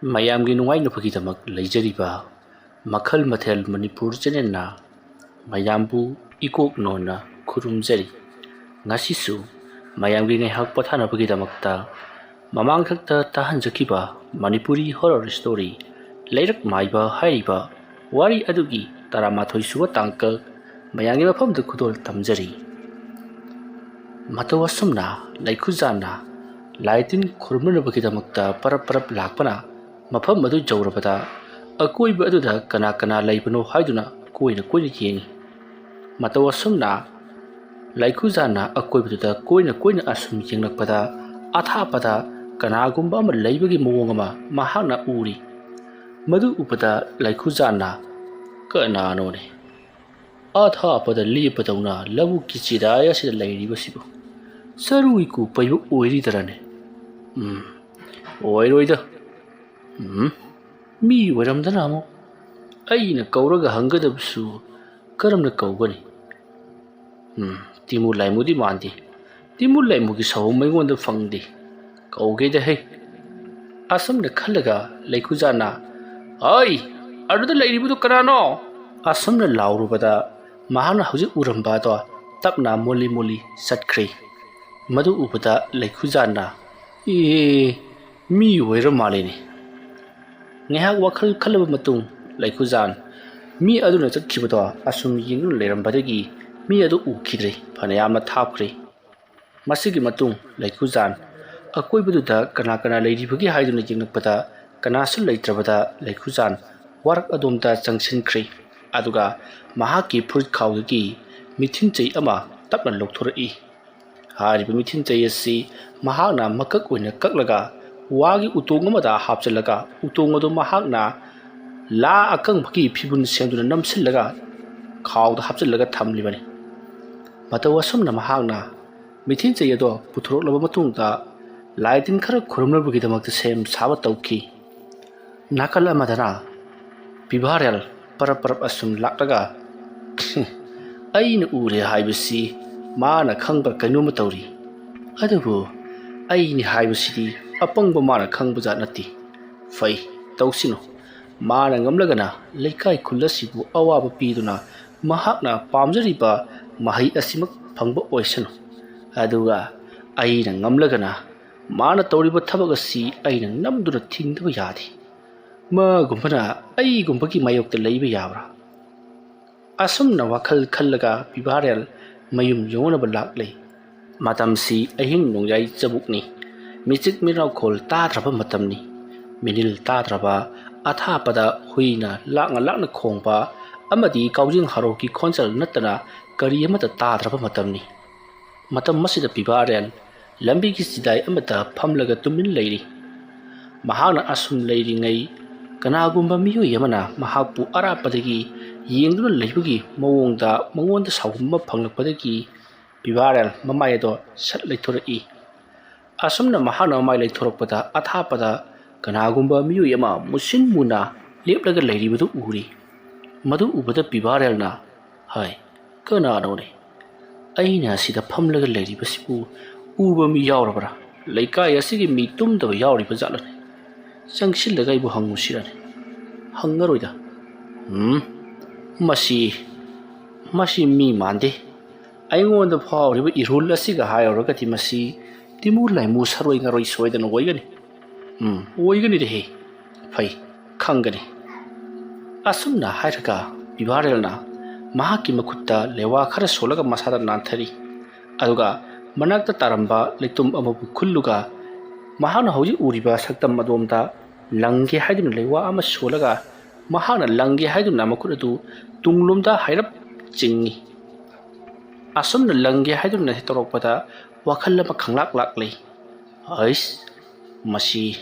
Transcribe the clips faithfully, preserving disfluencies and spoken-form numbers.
ꯃꯌꯥꯝꯒꯤ ꯅꯨꯡꯉꯥꯏꯅꯕꯒꯤꯗꯃꯛ ꯂꯩꯖꯔꯤꯕ ꯃꯈꯜ ꯃꯊꯦꯜ ꯃꯅꯤꯄꯨꯔ ꯆꯦꯅꯦꯜꯅ ꯃꯌꯥꯝꯕꯨ ꯏꯀꯣꯛ ꯅꯣꯟꯅ ꯈꯨꯔꯨꯝꯖꯔꯤ꯫ ꯉꯁꯤꯁꯨ ꯃꯌꯥꯝꯒꯤ ꯉꯥꯏꯍꯥꯛ ꯄꯣꯊꯥꯅꯕꯒꯤꯗꯃꯛꯇ ꯃꯃꯥꯡꯊꯛꯇ ꯇꯥꯍꯟꯖꯈꯤꯕ ꯃꯅꯤꯄꯨꯔꯤ ꯍꯣꯔꯔ ꯁ꯭ꯇꯣꯔꯤ ꯂꯩꯔꯛ ꯃꯥꯏꯕ ꯍꯥꯏꯔꯤꯕ ꯋꯥꯔꯤ ꯑꯗꯨꯒꯤ ꯇꯔꯥꯃꯥꯊꯣꯏ ꯁꯨꯕ ꯇꯥꯡꯀꯛ ꯃꯌꯥꯝꯒꯤ ꯃꯐꯝꯗ ꯈꯨꯗꯣꯜ ꯇꯝꯖꯔꯤ꯫ ꯃꯇꯧ ꯑꯁꯨꯝꯅ ꯂꯩꯈꯨꯖꯥꯟꯅ ꯂꯥꯏ ꯇꯤꯟ ꯈꯨꯔꯨꯝꯅꯅꯕꯒꯤꯗꯃꯛꯇ ꯄꯔꯞ ꯄꯔꯞ ꯂꯥꯛꯄꯅ ꯃꯐꯝ ꯑꯗꯨ ꯌꯧꯔꯕꯗ ꯑꯀꯣꯏꯕ ꯑꯗꯨꯗ ꯀꯅꯥ ꯀꯅꯥ ꯂꯩꯕꯅꯣ ꯍꯥꯏꯗꯨꯅ ꯀꯣꯏꯅ ꯀꯣꯏꯅ ꯌꯦꯡꯏ꯫ ꯃꯇꯧ ꯑꯁꯨꯝꯅ ꯂꯩꯈꯨꯖꯥꯟꯅ ꯑꯀꯣꯏꯕꯗꯨꯗ ꯀꯣꯏꯅ ꯀꯣꯏꯅ ꯑꯁꯨꯝ ꯌꯦꯡꯂꯛꯄꯗ ꯑꯊꯥꯞꯄꯗ ꯀꯅꯥꯒꯨꯝꯕ ꯑꯃ ꯂꯩꯕꯒꯤ ꯃꯑꯣꯡ ꯑꯃ ꯃꯍꯥꯛꯅ ꯎꯔꯤ꯫ ꯃꯗꯨ ꯎꯕꯗ ꯂꯩꯈꯨꯖꯥꯟꯅ "ꯀꯅꯥꯅꯣꯅꯦ? ꯑꯊꯥꯞꯄꯗ ꯂꯦꯞꯄꯗꯧꯅ ꯂꯧꯕꯨꯛꯀꯤ ꯆꯤꯗꯥꯏ ꯑꯁꯤꯗ ꯂꯩꯔꯤꯕꯁꯤꯕꯨ ꯁꯔꯨ ꯏꯀꯨ ꯄꯩꯕ ꯑꯣꯏꯔꯤꯗꯔꯅꯦ? ꯎꯝ, ꯑꯣꯏꯔꯣꯏꯗ꯫ ꯎꯝ, ꯃꯤ ꯑꯣꯏꯔꯝꯗꯅ ꯑꯃꯨꯛ ꯑꯩꯅ ꯀꯧꯔꯒ ꯍꯪꯒꯗꯕꯁꯨ ꯀꯔꯝꯅ ꯀꯧꯒꯅꯤ? ꯎꯝ, ꯇꯤꯃꯨ ꯂꯥꯏꯃꯨꯗꯤ ꯃꯥꯟꯗꯦ꯫ ꯇꯤꯃꯨ ꯂꯥꯏꯃꯨꯒꯤ ꯁꯥꯍꯨꯝ ꯑꯩꯉꯣꯟꯗ ꯐꯪꯗꯦ꯫ ꯀꯧꯒꯦꯗ ꯍꯦ꯫" ꯑꯁꯨꯝꯅ ꯈꯜꯂꯒ ꯂꯩꯈꯨꯖꯥꯟꯅ "ꯍꯩ, ꯑꯗꯨꯗ ꯂꯩꯔꯤꯕꯗꯨ ꯀꯅꯥꯅꯣ?" ꯑꯁꯨꯝꯅ ꯂꯥꯎꯔꯨꯕꯗ ꯃꯍꯥꯛꯅ ꯍꯧꯖꯤꯛ ꯎꯔꯝꯕ ꯑꯗꯣ ꯇꯞꯅ ꯃꯣꯜꯂꯤ ꯃꯣꯜꯂꯤ ꯆꯠꯈ꯭ꯔꯦ꯫ ꯃꯗꯨ ꯎꯕꯗ ꯂꯩꯈꯨꯖꯥꯟꯅ "ꯑꯦ, ꯃꯤ ꯑꯣꯏꯔ ꯃꯥꯜꯂꯦꯅꯦ꯫" ꯉꯥꯏꯍꯥꯛ ꯋꯥꯈꯜ ꯈꯜꯂꯕ ꯃꯇꯨꯡ ꯂꯩꯈꯨꯖꯥꯟ ꯃꯤ ꯑꯗꯨꯅ ꯆꯠꯈꯤꯕꯗꯣ ꯑꯁꯨꯝ ꯌꯦꯡꯗꯨꯅ ꯂꯩꯔꯝꯕꯗꯒꯤ ꯃꯤ ꯑꯗꯨ ꯎꯈꯤꯗ꯭ꯔꯦ꯫ ꯐꯅꯌꯥꯝꯅ ꯊꯥꯞꯈ꯭ꯔꯦ꯫ ꯃꯁꯤꯒꯤ ꯃꯇꯨꯡ ꯂꯩꯈꯨꯖꯥꯟ ꯑꯀꯣꯏꯕꯗꯨꯗ ꯀꯅꯥ ꯀꯅꯥ ꯂꯩꯔꯤꯕꯒꯦ ꯍꯥꯏꯗꯨꯅ ꯌꯦꯡꯂꯛꯄꯗ ꯀꯅꯥꯁꯨ ꯂꯩꯇ꯭ꯔꯕꯗ ꯂꯩꯈꯨꯖꯥꯟ ꯋꯥꯔꯛ ꯑꯗꯣꯝꯗ ꯆꯪꯁꯤꯟꯈ꯭ꯔꯦ꯫ ꯑꯗꯨꯒ ꯃꯍꯥꯛꯀꯤ ꯐꯨꯔꯤꯠ ꯈꯥꯎꯗꯒꯤ ꯃꯤꯊꯤꯟ ꯆꯩ ꯑꯃ ꯇꯞꯅ ꯂꯧꯊꯣꯔꯛꯏ꯫ ꯍꯥꯏꯔꯤꯕ ꯃꯤꯊꯤꯟ ꯆꯩ ꯑꯁꯤ ꯃꯍꯥꯛꯅ ꯃꯀꯛ ꯑꯣꯏꯅ ꯀꯛꯂꯒ ꯋꯥꯒꯤ ꯎꯇꯣꯡ ꯑꯃꯗ ꯍꯥꯞꯆꯤꯜꯂꯒ ꯎꯇꯣꯡ ꯑꯗꯨ ꯃꯍꯥꯛꯅ ꯂꯥ ꯑꯀꯪꯕꯒꯤ ꯐꯤꯕꯨꯟ ꯁꯦꯝꯗꯨꯅ ꯅꯝꯁꯤꯜꯂꯒ ꯈꯥꯎꯗ ꯍꯥꯞꯆꯤꯜꯂꯒ ꯊꯝꯂꯤꯕꯅꯤ꯫ ꯃꯇꯧ ꯑꯁꯨꯝꯅ ꯃꯍꯥꯛꯅ ꯃꯤꯊꯤꯟ ꯆꯩ ꯑꯗꯣ ꯄꯨꯊꯣꯔꯛꯂꯕ ꯃꯇꯨꯡꯗ ꯂꯥꯏ ꯇꯤꯟ ꯈꯔ ꯈꯨꯔꯨꯝꯅꯕꯒꯤꯗꯃꯛꯇ ꯁꯦꯝ ꯁꯥꯕ ꯇꯧꯈꯤ꯫ ꯅꯥꯀꯜ ꯑꯃꯗꯅ ꯄꯤꯚꯥꯔꯦꯜ ꯄꯔꯞ ꯄꯔꯞ ꯑꯁꯨꯝ ꯂꯥꯛꯂꯒ, "ꯑꯩꯅ ꯎꯔꯦ ꯍꯥꯏꯕꯁꯤ ꯃꯥꯅ ꯈꯪꯕ ꯀꯩꯅꯣꯝꯃ ꯇꯧꯔꯤ꯫ ꯑꯗꯨꯕꯨ ꯑꯩꯅꯤ ꯍꯥꯏꯕꯁꯤꯗꯤ ꯑꯄꯪꯕ ꯃꯥꯅ ꯈꯪꯕꯖꯥꯠ ꯅꯠꯇꯦ꯫ ꯐꯩ, ꯇꯧꯁꯤꯅꯨ꯫ ꯃꯥꯅ ꯉꯝꯂꯒꯅ ꯂꯩꯀꯥꯏ ꯈꯨꯜ ꯑꯁꯤꯕꯨ ꯑꯋꯥꯕ ꯄꯤꯗꯨꯅ ꯃꯍꯥꯛꯅ ꯄꯥꯝꯖꯔꯤꯕ ꯃꯍꯩ ꯑꯁꯤꯃꯛ ꯐꯪꯕ ꯑꯣꯏꯁꯅꯨ꯫ ꯑꯗꯨꯒ ꯑꯩꯅ ꯉꯝꯂꯒꯅ ꯃꯥꯅ ꯇꯧꯔꯤꯕ ꯊꯕꯛ ꯑꯁꯤ ꯑꯩꯅ ꯅꯝꯗꯨꯅ ꯊꯤꯡꯗꯕ ꯌꯥꯗꯦ꯫ ꯃꯥꯒꯨꯝꯕꯅ ꯑꯩꯒꯨꯝꯕꯒꯤ ꯃꯥꯌꯣꯛꯇ ꯂꯩꯕ ꯌꯥꯕ꯭ꯔꯥ? ꯑꯁꯨꯝꯅ ꯋꯥꯈꯜ ꯈꯜꯂꯒ ꯄꯤꯕꯥꯔꯦꯜ ꯃꯌꯨꯝ ꯌꯧꯅꯕ ꯂꯥꯛꯂꯦ꯫ ꯃꯇꯝꯁꯤ ꯑꯍꯤꯡ ꯅꯣꯡꯌꯥꯏ ꯆꯕꯨꯛꯅꯤ꯫ ꯃꯤꯆꯤꯛ ꯃꯤꯔꯥꯎꯈꯣꯜ ꯇꯥꯗ꯭ꯔꯕ ꯃꯇꯝꯅꯤ꯫ ꯃꯤꯅꯤꯜ ꯇꯥꯗ꯭ꯔꯕ, ꯑꯊꯥꯞꯄꯗ ꯍꯨꯏꯅ ꯂꯥꯛꯅ ꯂꯥꯛꯅ ꯈꯣꯡꯕ ꯑꯃꯗꯤ ꯀꯥꯎꯖꯤꯡ ꯍꯔꯥꯎꯒꯤ ꯈꯣꯟꯖꯦꯜ ꯅꯠꯇꯅ ꯀꯔꯤ ꯑꯃꯠꯇ ꯇꯥꯗ꯭ꯔꯕ ꯃꯇꯝꯅꯤ꯫ ꯃꯇꯝ ꯑꯁꯤꯗ ꯄꯤꯕꯥꯔꯦꯜ ꯂꯝꯕꯤꯒꯤ ꯆꯤꯗꯥꯏ ꯑꯃꯗ ꯐꯝꯂꯒ ꯇꯨꯃꯤꯟ ꯂꯩꯔꯤ꯫ ꯃꯍꯥꯛꯅ ꯑꯁꯨꯝ ꯂꯩꯔꯤꯉꯩ ꯀꯅꯥꯒꯨꯝꯕ ꯃꯤꯑꯣꯏ ꯑꯃꯅ ꯃꯍꯥꯛꯄꯨ ꯑꯔꯥꯞꯄꯗꯒꯤ ꯌꯦꯡꯗꯨꯅ ꯂꯩꯕꯒꯤ ꯃꯑꯣꯡꯗ ꯃꯉꯣꯟꯗ ꯁꯥꯎꯍꯨꯝ ꯑꯃ ꯐꯪꯂꯛꯄꯗꯒꯤ ꯄꯤꯕꯥꯔꯦꯜ ꯃꯃꯥꯏ ꯑꯗꯣ ꯁꯠ ꯂꯩꯊꯣꯔꯛꯏ꯫ ꯑꯁꯨꯝꯅ ꯃꯍꯥꯛꯅ ꯃꯃꯥꯏ ꯂꯩꯊꯣꯔꯛꯄꯗ ꯑꯊꯥꯞꯄꯗ ꯀꯅꯥꯒꯨꯝꯕ ꯃꯤꯑꯣꯏ ꯑꯃ ꯃꯨꯁꯤꯟ ꯃꯨꯅ ꯂꯦꯞꯂꯒ ꯂꯩꯔꯤꯕꯗꯨ ꯎꯔꯤ꯫ ꯃꯗꯨ ꯎꯕꯗ ꯄꯤꯕꯥꯔꯦꯜꯅ, "ꯍꯥꯏ, ꯀꯅꯥꯅꯣꯅꯦ? ꯑꯩꯅ ꯑꯁꯤꯗ ꯐꯝꯂꯒ ꯂꯩꯔꯤꯕꯁꯤꯕꯨ ꯎꯕ ꯃꯤ ꯌꯥꯎꯔꯕ꯭ꯔꯥ? ꯂꯩꯀꯥꯏ ꯑꯁꯤꯒꯤ ꯃꯤ ꯇꯨꯝꯗꯕ ꯌꯥꯎꯔꯤꯕ ꯖꯥꯠꯂꯅꯦ? ꯆꯪꯁꯤꯜꯂꯒ ꯑꯩꯕꯨ ꯍꯪꯉꯨꯁꯤꯔꯅꯦ? ꯍꯪꯉꯔꯣꯏꯗ꯫ ꯎꯝ, ꯃꯁꯤ, ꯃꯁꯤ ꯃꯤ ꯃꯥꯟꯗꯦ꯫ ꯑꯩꯉꯣꯟꯗ ꯐꯥꯎꯔꯤꯕ ꯏꯍꯨꯜ ꯑꯁꯤꯒ ꯍꯥꯏꯔꯨꯔꯒꯗꯤ ꯃꯁꯤ ꯇꯤꯃꯨ ꯂꯥꯏꯃꯨ ꯁꯔꯣꯏ ꯉꯔꯣꯏ ꯁꯣꯏꯗꯅ ꯑꯣꯏꯒꯅꯤ꯫ ꯎꯝ, ꯑꯣꯏꯒꯅꯤꯗ ꯍꯦ꯫ ꯐꯩ, ꯈꯪꯒꯅꯤ꯫" ꯑꯁꯨꯝꯅ ꯍꯥꯏꯔꯒ ꯄꯤꯕꯥꯔꯦꯜꯅ ꯃꯍꯥꯛꯀꯤ ꯃꯈꯨꯠꯇ ꯂꯦꯋꯥ ꯈꯔ ꯁꯣꯜꯂꯒ ꯃꯁꯥꯗ ꯅꯥꯟꯊꯔꯤ꯫ ꯑꯗꯨꯒ ꯃꯅꯥꯛꯇ ꯇꯥꯔꯝꯕ ꯂꯩꯇꯨꯝ ꯑꯃꯕꯨ ꯈꯨꯜꯂꯨꯒ ꯃꯍꯥꯛꯅ ꯍꯧꯖꯤꯛ ꯎꯔꯤꯕ ꯁꯛꯇꯝ ꯑꯗꯣꯝꯗ ꯂꯪꯒꯦ ꯍꯥꯏꯗꯨꯅ ꯂꯦꯋꯥ ꯑꯃ ꯁꯣꯜꯂꯒ ꯃꯍꯥꯛꯅ ꯂꯪꯒꯦ ꯍꯥꯏꯗꯨꯅ ꯃꯈꯨꯠ ꯑꯗꯨ ꯇꯨꯡꯂꯣꯝꯗ ꯍꯥꯏꯔꯞ ꯆꯤꯡꯏ꯫ ꯑꯁꯨꯝꯅ ꯂꯪꯒꯦ ꯍꯥꯏꯗꯨꯅ ꯇꯧꯔꯛꯄꯗ ꯋꯥꯈꯜ ꯑꯃ ꯈꯪꯂꯥꯛ ꯂꯥꯛꯂꯤ꯫ "ꯑꯩꯁ, ꯃꯁꯤ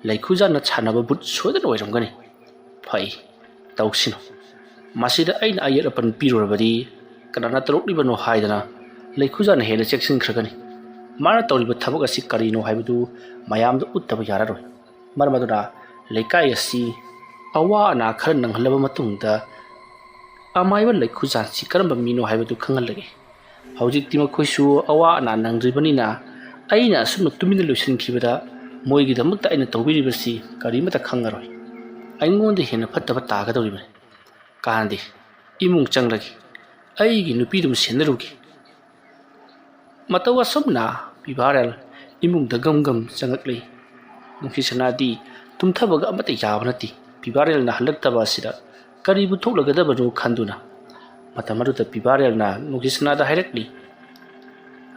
ꯂꯩꯈꯨꯖꯥꯟꯅ ꯁꯥꯟꯅꯕ ꯕꯨꯠ ꯁꯣꯏꯗꯅ ꯑꯣꯏꯔꯝꯒꯅꯤ꯫ ꯐꯩ, ꯇꯧꯁꯤꯅꯨ꯫ ꯃꯁꯤꯗ ꯑꯩꯅ ꯑꯌꯦꯠ ꯑꯄꯟ ꯄꯤꯔꯨꯔꯕꯗꯤ ꯀꯅꯥꯅ ꯇꯧꯔꯛꯂꯤꯕꯅꯣ ꯍꯥꯏꯗꯅ ꯂꯩꯈꯨꯖꯥꯟꯅ ꯍꯦꯟꯅ ꯆꯦꯛꯁꯤꯟꯈ꯭ꯔꯒꯅꯤ꯫ ꯃꯥꯅ ꯇꯧꯔꯤꯕ ꯊꯕꯛ ꯑꯁꯤ ꯀꯔꯤꯅꯣ ꯍꯥꯏꯕꯗꯨ ꯃꯌꯥꯝꯗ ꯎꯠꯇꯕ ꯌꯥꯔꯔꯣꯏ꯫ ꯃꯔꯝ ꯑꯗꯨꯅ ꯂꯩꯀꯥꯏ ꯑꯁꯤ ꯑꯋꯥ ꯑꯅꯥ ꯈꯔ ꯅꯪꯍꯜꯂꯕ ꯃꯇꯨꯡꯗ ꯑꯃꯥꯏꯕ ꯂꯩꯈꯨꯖꯥꯟꯁꯤ ꯀꯔꯝꯕ ꯃꯤꯅꯣ ꯍꯥꯏꯕꯗꯨ ꯈꯪꯍꯜꯂꯒꯦ꯫ ꯍꯧꯖꯤꯛꯇꯤ ꯃꯈꯣꯏꯁꯨ ꯑꯋꯥ ꯑꯅꯥ ꯅꯪꯗ꯭ꯔꯤꯕꯅꯤꯅ ꯑꯩꯅ ꯑꯁꯨꯝꯅ ꯇꯨꯃꯤꯟꯅ ꯂꯣꯏꯁꯤꯟꯈꯤꯕꯗ ꯃꯣꯏꯒꯤꯗꯃꯛꯇ ꯑꯩꯅ ꯇꯧꯕꯤꯔꯤꯕꯁꯤ ꯀꯔꯤꯃꯠꯇ ꯈꯪꯉꯔꯣꯏ꯫ ꯑꯩꯉꯣꯟꯗ ꯍꯦꯟꯅ ꯐꯠꯇꯕ ꯇꯥꯒꯗꯧꯔꯤꯕꯅꯤ꯫ ꯀꯥꯟꯗꯦ, ꯏꯃꯨꯡ ꯆꯪꯂꯒꯦ꯫ ꯑꯩꯒꯤ ꯅꯨꯄꯤꯗꯨꯃ ꯁꯦꯟꯅꯔꯨꯒꯦ꯫ ꯃꯇꯧ ꯑꯁꯨꯝꯅ ꯄꯤꯕꯥꯔꯦꯜ ꯏꯃꯨꯡꯗ ꯒꯝ ꯒꯝ ꯆꯪꯉꯛꯂꯤ꯫ ꯅꯨꯡꯁꯤ ꯁꯅꯥꯗꯤ ꯇꯨꯝꯊꯕꯒ ꯑꯃꯠꯇ ꯌꯥꯕ ꯅꯠꯇꯦ꯫ ꯄꯤꯕꯥꯔꯦꯜꯅ ꯍꯜꯂꯛꯇꯕ ꯑꯁꯤꯗ ꯀꯔꯤꯕꯨ ꯊꯣꯛꯂꯒꯗꯕꯅꯣ ꯈꯟꯗꯨꯅ꯫ ꯃꯇꯝ ꯑꯗꯨꯗ ꯄꯤꯕꯥꯔꯦꯜꯅ ꯅꯨꯡꯁꯤ ꯁꯅꯥꯗ ꯍꯥꯏꯔꯛꯂꯤ,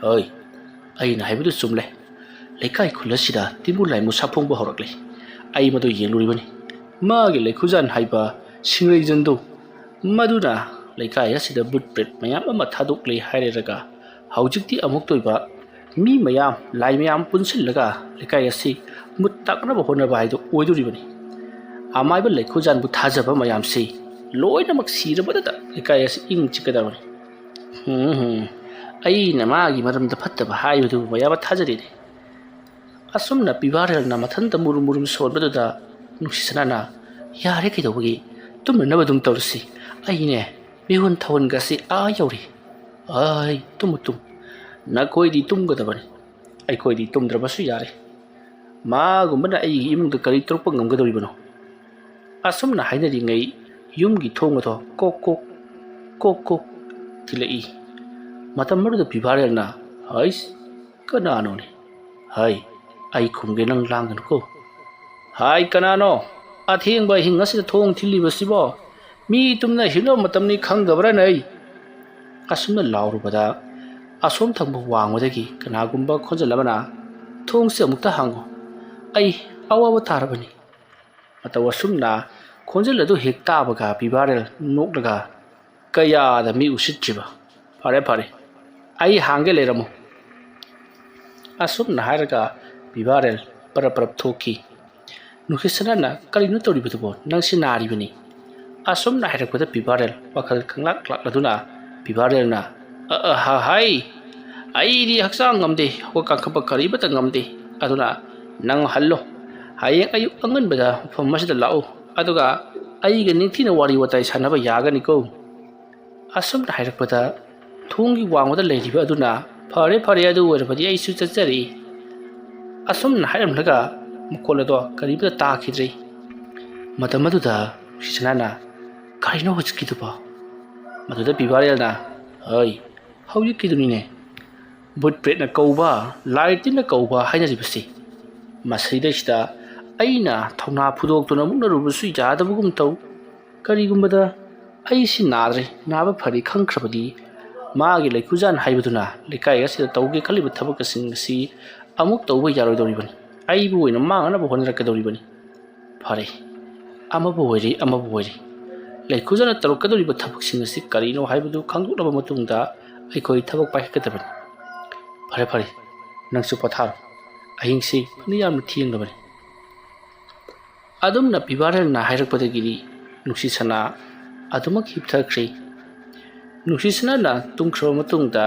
"ꯍꯣꯏ, ꯑꯩꯅ ꯍꯥꯏꯕꯗꯨ ꯆꯨꯝꯂꯦ꯫ ꯂꯩꯀꯥꯏ ꯈꯨꯜ ꯑꯁꯤꯗ ꯇꯤꯟꯕꯨ ꯂꯥꯏꯃꯨ ꯁꯥꯐꯣꯡꯕ ꯍꯧꯔꯛꯂꯦ꯫ ꯑꯩ ꯃꯗꯨ ꯌꯦꯡꯂꯨꯔꯤꯕꯅꯤ꯫ ꯃꯥꯒꯤ ꯂꯩꯈꯨꯖꯥꯟ ꯍꯥꯏꯕ ꯁꯤꯡꯔꯩꯖꯟꯗꯨ, ꯃꯗꯨꯅ ꯂꯩꯀꯥꯏ ꯑꯁꯤꯗ ꯕꯨꯠ ꯄ꯭ꯔꯦꯠ ꯃꯌꯥꯝ ꯑꯃ ꯊꯥꯗꯣꯛꯂꯦ ꯍꯥꯏꯔꯦꯔꯒ ꯍꯧꯖꯤꯛꯇꯤ ꯑꯃꯨꯛꯇ ꯑꯣꯏꯕ ꯃꯤ ꯃꯌꯥꯝ, ꯂꯥꯏ ꯃꯌꯥꯝ ꯄꯨꯟꯁꯤꯜꯂꯒ ꯂꯩꯀꯥꯏ ꯑꯁꯤ ꯃꯨꯠ ꯇꯥꯛꯅꯕ ꯍꯣꯠꯅꯕ ꯍꯥꯏꯗꯨ ꯑꯣꯏꯗꯣꯔꯤꯕꯅꯤ꯫ ꯑꯃꯥꯏꯕ ꯂꯩꯈꯨꯖꯥꯟꯕꯨ ꯊꯥꯖꯕ ꯃꯌꯥꯝꯁꯤ ꯂꯣꯏꯅꯃꯛ ꯁꯤꯔꯕꯗꯇ ꯂꯩꯀꯥꯏ ꯑꯁꯤ ꯏꯪ ꯆꯤꯛꯀꯗꯕꯅꯤ꯫ ꯍꯨꯝ, ꯍꯨꯝ꯫ ꯑꯩꯅ ꯃꯥꯒꯤ ꯃꯔꯝꯗ ꯐꯠꯇꯕ ꯍꯥꯏꯕꯗꯨꯕꯨ ꯃꯌꯥꯝ ꯑꯃ ꯊꯥꯖꯔꯤꯅꯦ꯫" ꯑꯁꯨꯝꯅ ꯄꯤꯕꯥꯔꯦꯜꯅ ꯃꯊꯟꯇ ꯃꯨꯔꯨꯝ ꯃꯨꯔꯨꯝ ꯁꯣꯟꯕꯗꯨꯗ ꯅꯨꯡꯁꯤ ꯁꯅꯥꯅ, "ꯌꯥꯔꯦ, ꯀꯩꯗꯧꯕꯒꯤ? ꯇꯨꯝꯅꯅꯕ ꯑꯗꯨꯝ ꯇꯧꯔꯁꯤ꯫ ꯑꯩꯅꯦ, ꯃꯤꯍꯨꯟ ꯊꯥꯍꯨꯟꯒꯁꯤ ꯑꯥ ꯌꯧꯔꯦ꯫ ꯑꯥꯏ, ꯇꯨꯝꯃꯨ, ꯇꯨꯝꯃꯨ꯫ ꯅꯈꯣꯏꯗꯤ ꯇꯨꯝꯒꯗꯕꯅꯤ꯫ ꯑꯩꯈꯣꯏꯗꯤ ꯇꯨꯝꯗ꯭ꯔꯕꯁꯨ ꯌꯥꯔꯦ꯫ ꯃꯥꯒꯨꯝꯕꯅ ꯑꯩꯒꯤ ꯏꯃꯨꯡꯗ ꯀꯔꯤ ꯇꯧꯔꯛꯄ ꯉꯝꯒꯗꯧꯔꯤꯕꯅꯣ?" ꯑꯁꯨꯝꯅ ꯍꯥꯏꯅꯔꯤꯉꯩ ꯌꯨꯝꯒꯤ ꯊꯣꯡ ꯑꯗꯣ ꯀꯣꯛ ꯀꯣꯛ, ꯀꯣꯛ ꯀꯣꯛ ꯊꯤꯜꯂꯛꯏ꯫ ꯃꯇꯝ ꯑꯗꯨꯗ ꯄꯤꯕꯥꯔꯦꯜꯅ, "ꯍꯩꯁ, ꯀꯅꯥꯅꯣꯅꯦ? ꯍꯩ, ꯑꯩ ꯈꯨꯝꯒꯦ, ꯅꯪ ꯂꯥꯡꯒꯅꯨꯀꯣ꯫" "ꯍꯥꯏ, ꯀꯅꯥꯅꯣ? ꯑꯊꯦꯡꯕ ꯑꯍꯤꯡ ꯑꯁꯤꯗ ꯊꯣꯡ ꯊꯤꯜꯂꯤꯕꯁꯤꯕꯣ? ꯃꯤ ꯇꯨꯝꯅ ꯍꯤꯞꯅꯕ ꯃꯇꯝꯅꯤ ꯈꯪꯗꯕ꯭ꯔꯥꯅꯦ?" ꯑꯁꯨꯝꯅ ꯂꯥꯎꯔꯨꯕꯗ ꯑꯁꯣꯝ ꯊꯪꯕ ꯋꯥꯡꯃꯗꯒꯤ ꯀꯅꯥꯒꯨꯝꯕ ꯈꯣꯟꯖꯦꯜ ꯑꯃꯅ, "ꯊꯣꯡꯁꯦ ꯑꯃꯨꯛꯇ ꯍꯥꯡꯉꯨ, ꯑꯩ ꯑꯋꯥꯕ ꯇꯥꯔꯕꯅꯤ꯫" ꯃꯇꯧ ꯑꯁꯨꯝꯅ ꯈꯣꯟꯖꯦꯜ ꯑꯗꯨ ꯍꯦꯛ ꯇꯥꯕꯒ ꯄꯤꯕꯥꯔꯦꯜ ꯅꯣꯛꯂꯒ, "ꯀꯌꯥꯗ ꯃꯤ ꯎꯁꯤꯠꯇ꯭ꯔꯤꯕ! ꯐꯔꯦ, ꯐꯔꯦ, ꯑꯩ ꯍꯥꯡꯒꯦ, ꯂꯩꯔꯝꯃꯨ꯫" ꯑꯁꯨꯝꯅ ꯍꯥꯏꯔꯒ ꯄꯤꯕꯥꯔꯦꯜ ꯄꯔꯞ ꯄꯔꯞ ꯊꯣꯛꯈꯤ꯫ ꯅꯨꯡꯁꯤꯠ ꯁꯅꯥꯅ, "ꯀꯔꯤꯅꯣ ꯇꯧꯔꯤꯕꯗꯨꯕꯣ? ꯅꯪꯁꯤ ꯅꯥꯔꯤꯕꯅꯤ꯫" ꯑꯁꯨꯝꯅ ꯍꯥꯏꯔꯛꯄꯗ ꯄꯤꯕꯥꯔꯦꯜ ꯋꯥꯈꯜ ꯈꯪꯂꯥꯛ ꯂꯥꯛꯂꯗꯨꯅ ꯄꯤꯕꯥꯔꯦꯜꯅ, "ꯑ, ꯑ, ꯍ-, ꯍꯩ, ꯑꯩꯗꯤ ꯍꯛꯆꯥꯡ ꯉꯝꯗꯦ, ꯍꯧꯒꯠ ꯀꯥꯡꯈꯠꯄ ꯀꯔꯤꯃꯠꯇ ꯉꯝꯗꯦ꯫ ꯑꯗꯨꯅ ꯅꯪ ꯍꯜꯂꯣ, ꯍꯌꯦꯡ ꯑꯌꯨꯛ ꯑꯉꯟꯕꯗ ꯃꯐꯝ ꯑꯁꯤꯗ ꯂꯥꯛꯎ, ꯑꯗꯨꯒ ꯑꯩꯒ ꯅꯤꯡꯊꯤꯅ ꯋꯥꯔꯤ ꯋꯥꯇꯥꯏ ꯁꯥꯟꯅꯕ ꯌꯥꯒꯅꯤꯀꯣ?" ꯑꯁꯨꯝꯅ ꯍꯥꯏꯔꯛꯄꯗ ꯊꯣꯡꯒꯤ ꯋꯥꯡꯃꯗ ꯂꯩꯔꯤꯕ ꯑꯗꯨꯅ, "ꯐꯔꯦ, ꯐꯔꯦ, ꯑꯗꯨ ꯑꯣꯏꯔꯕꯗꯤ ꯑꯩꯁꯨ ꯆꯠꯆꯔꯤ꯫" ꯑꯁꯨꯝꯅ ꯍꯥꯏꯔꯝꯂꯒ ꯃꯈꯣꯜ ꯑꯗꯣ ꯀꯔꯤꯝꯇ ꯇꯥꯈꯤꯗ꯭ꯔꯦ꯫ ꯃꯇꯝ ꯑꯗꯨꯗ ꯅꯨꯡꯁꯤꯁꯅꯥꯅ, "ꯀꯔꯤꯅꯣ ꯍꯧꯖꯤꯛꯀꯤꯗꯨꯕꯣ?" ꯃꯗꯨꯗ ꯄꯤꯕꯥꯔꯦꯜꯅ, "ꯍꯩ, ꯍꯧꯖꯤꯛꯀꯤꯗꯨꯅꯤꯅꯦ꯫ ꯕꯨꯠ ꯄ꯭ꯔꯦꯠꯅ ꯀꯧꯕ, ꯂꯥꯏ ꯇꯤꯟꯅ ꯀꯧꯕ ꯍꯥꯏꯅꯔꯤꯕꯁꯤ꯫ ꯃꯁꯤꯗꯩꯁꯤꯗ ꯑꯩꯅ ꯊꯧꯅꯥ ꯐꯨꯗꯣꯛꯇꯨꯅ ꯃꯨꯛꯅꯔꯨꯕꯁꯨ ꯌꯥꯗꯕꯒꯨꯝ ꯇꯧ꯫ ꯀꯔꯤꯒꯨꯝꯕꯗ ꯑꯩꯁꯤ ꯅꯥꯗ꯭ꯔꯦ, ꯅꯥꯕ ꯐꯔꯦ ꯈꯪꯈ꯭ꯔꯕꯗꯤ ꯃꯥꯒꯤ ꯂꯩꯈꯨꯖꯥꯟ ꯍꯥꯏꯕꯗꯨꯅ ꯂꯩꯀꯥꯏ ꯑꯁꯤꯗ ꯇꯧꯒꯦ ꯈꯜꯂꯤꯕ ꯊꯕꯛꯁꯤꯡ ꯑꯁꯤ ꯑꯃꯨꯛ ꯇꯧꯕ ꯌꯥꯔꯣꯏꯗꯧꯔꯤꯕꯅꯤ꯫ ꯑꯩꯕꯨ ꯑꯣꯏꯅ ꯃꯥꯡꯅꯅꯕ ꯍꯣꯠꯅꯔꯛꯀꯗꯧꯔꯤꯕꯅꯤ꯫ ꯐꯔꯦ, ꯑꯃꯕꯨ ꯑꯣꯏꯔꯦ, ꯑꯃꯕꯨ ꯑꯣꯏꯔꯦ, ꯂꯩꯈꯨꯖꯥꯟꯅ ꯇꯧꯔꯛꯀꯗꯧꯔꯤꯕ ꯊꯕꯛꯁꯤꯡ ꯑꯁꯤ ꯀꯔꯤꯅꯣ ꯍꯥꯏꯕꯗꯨ ꯈꯪꯗꯣꯛꯂꯕ ꯃꯇꯨꯡꯗ ꯑꯩꯈꯣꯏ ꯊꯕꯛ ꯄꯥꯏꯈꯠꯀꯗꯕꯅꯤ꯫ ꯐꯔꯦ, ꯐꯔꯦ, ꯅꯪꯁꯨ ꯄꯣꯊꯥꯔꯣ꯫ ꯑꯍꯤꯡꯁꯤ ꯐꯅ ꯌꯥꯝꯅ ꯊꯦꯡꯂꯕꯅꯤ꯫" ꯑꯗꯨꯝꯅ ꯄꯤꯕꯥꯔꯦꯜꯅ ꯍꯥꯏꯔꯛꯄꯗꯒꯤꯗꯤ ꯅꯨꯡꯁꯤꯁꯅꯥ ꯑꯗꯨꯃꯛ ꯍꯤꯞꯊꯈ꯭ꯔꯦ꯫ ꯅꯨꯡꯁꯤꯁꯅꯥꯅ ꯇꯨꯝꯈ꯭ꯔꯕ ꯃꯇꯨꯡꯗ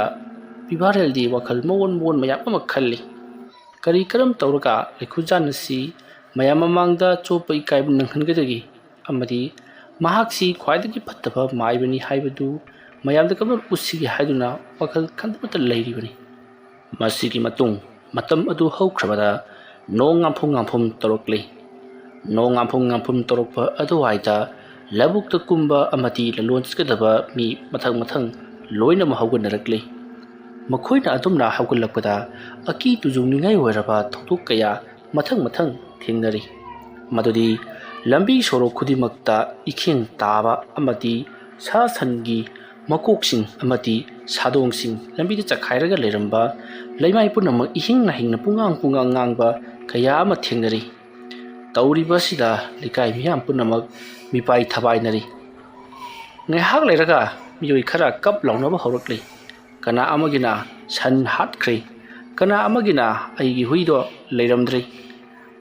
ꯄꯤꯕꯥꯔꯦꯜꯗꯤ ꯋꯥꯈꯜ ꯃꯑꯣꯟ ꯃꯑꯣꯟ ꯃꯌꯥꯝ ꯑꯃ ꯈꯜꯂꯤ꯫ ꯀꯔꯤ ꯀꯔꯝ ꯇꯧꯔꯒ ꯂꯩꯈꯨꯖꯥꯟ ꯑꯁꯤ ꯃꯌꯥꯝ ꯃꯃꯥꯡꯗ ꯆꯣꯞꯄ ꯏꯀꯥꯏꯕ ꯅꯪꯍꯟꯒꯗꯒꯦ ꯑꯃꯗꯤ ꯃꯍꯥꯛꯁꯤ ꯈ꯭ꯋꯥꯏꯗꯒꯤ ꯐꯠꯇꯕ ꯃꯥꯏꯕꯅꯤ ꯍꯥꯏꯕꯗꯨ ꯃꯌꯥꯝꯗ ꯀꯃꯥꯏꯅ ꯎꯠꯁꯤꯒꯦ ꯍꯥꯏꯗꯨꯅ ꯋꯥꯈꯜ ꯈꯟꯕꯇ ꯂꯩꯔꯤꯕꯅꯤ꯫ ꯃꯁꯤꯒꯤ ꯃꯇꯨꯡ ꯃꯇꯝ ꯑꯗꯨ ꯍꯧꯈ꯭ꯔꯕꯗ ꯅꯣꯡ ꯉꯥꯝꯐꯨꯝ ꯉꯥꯝꯐꯨꯝ ꯇꯧꯔꯛꯂꯤ꯫ ꯅꯣꯡ ꯉꯥꯝꯐꯨꯝ ꯉꯥꯝꯐꯨꯝ ꯇꯧꯔꯛꯄ ꯑꯗꯨꯋꯥꯏꯗ ꯂꯧꯕꯨꯛꯇ ꯀꯨꯝꯕ ꯑꯃꯗꯤ ꯂꯂꯣꯟ ꯆꯠꯀꯗꯕ ꯃꯤ ꯃꯊꯪ ꯃꯊꯪ ꯂꯣꯏꯅꯃꯛ ꯍꯧꯒꯠꯅꯔꯛꯂꯤ꯫ ꯃꯈꯣꯏꯅ ꯑꯗꯨꯝꯅ ꯍꯧꯒꯠꯂꯛꯄꯗ ꯑꯀꯤ ꯇꯨꯖꯨꯡꯅꯤꯡꯉꯥꯏ ꯑꯣꯏꯔꯕ ꯊꯧꯗꯣꯛ ꯀꯌꯥ ꯃꯊꯪ ꯃꯊꯪ ꯊꯦꯡꯅꯔꯤ꯫ ꯃꯗꯨꯗꯤ ꯂꯝꯕꯤ ꯁꯣꯔꯣꯛ ꯈꯨꯗꯤꯡꯃꯛꯇ ꯏꯈꯦꯡ ꯇꯥꯕ ꯑꯃꯗꯤ ꯁꯥ ꯁꯟꯒꯤ ꯃꯀꯣꯛꯁꯤꯡ ꯑꯃꯗꯤ ꯁꯥꯗꯣꯡꯁꯤꯡ ꯂꯝꯕꯤꯗ ꯆꯈꯥꯏꯔꯒ ꯂꯩꯔꯝꯕ, ꯂꯩꯃꯥꯏ ꯄꯨꯝꯅꯃꯛ ꯏꯍꯤꯡ ꯂꯥꯍꯤꯡꯅ ꯄꯨꯡꯉꯥꯡ ꯄꯨꯡꯉꯥꯡ ꯉꯥꯡꯕ ꯀꯌꯥ ꯑꯃ ꯊꯦꯡꯅꯔꯤ꯫ ꯇꯧꯔꯤꯕ ꯑꯁꯤꯗ ꯂꯩꯀꯥꯏ ꯃꯤꯌꯥꯝ ꯄꯨꯝꯅꯃꯛ ꯃꯤꯄꯥꯏ ꯊꯕꯥꯏꯅꯔꯤ꯫ ꯉꯥꯏꯍꯥꯛ ꯂꯩꯔꯒ ꯃꯤꯑꯣꯏ ꯈꯔ ꯀꯞ ꯂꯥꯎꯅꯕ ꯍꯧꯔꯛꯂꯤ꯫ ꯀꯅꯥ ꯑꯃꯒꯤꯅ "ꯁꯟ ꯍꯥꯠꯈ꯭ꯔꯦ", ꯀꯅꯥ ꯑꯃꯒꯤꯅ "ꯑꯩꯒꯤ ꯍꯨꯏꯗꯣ ꯂꯩꯔꯝꯗ꯭ꯔꯦ"꯫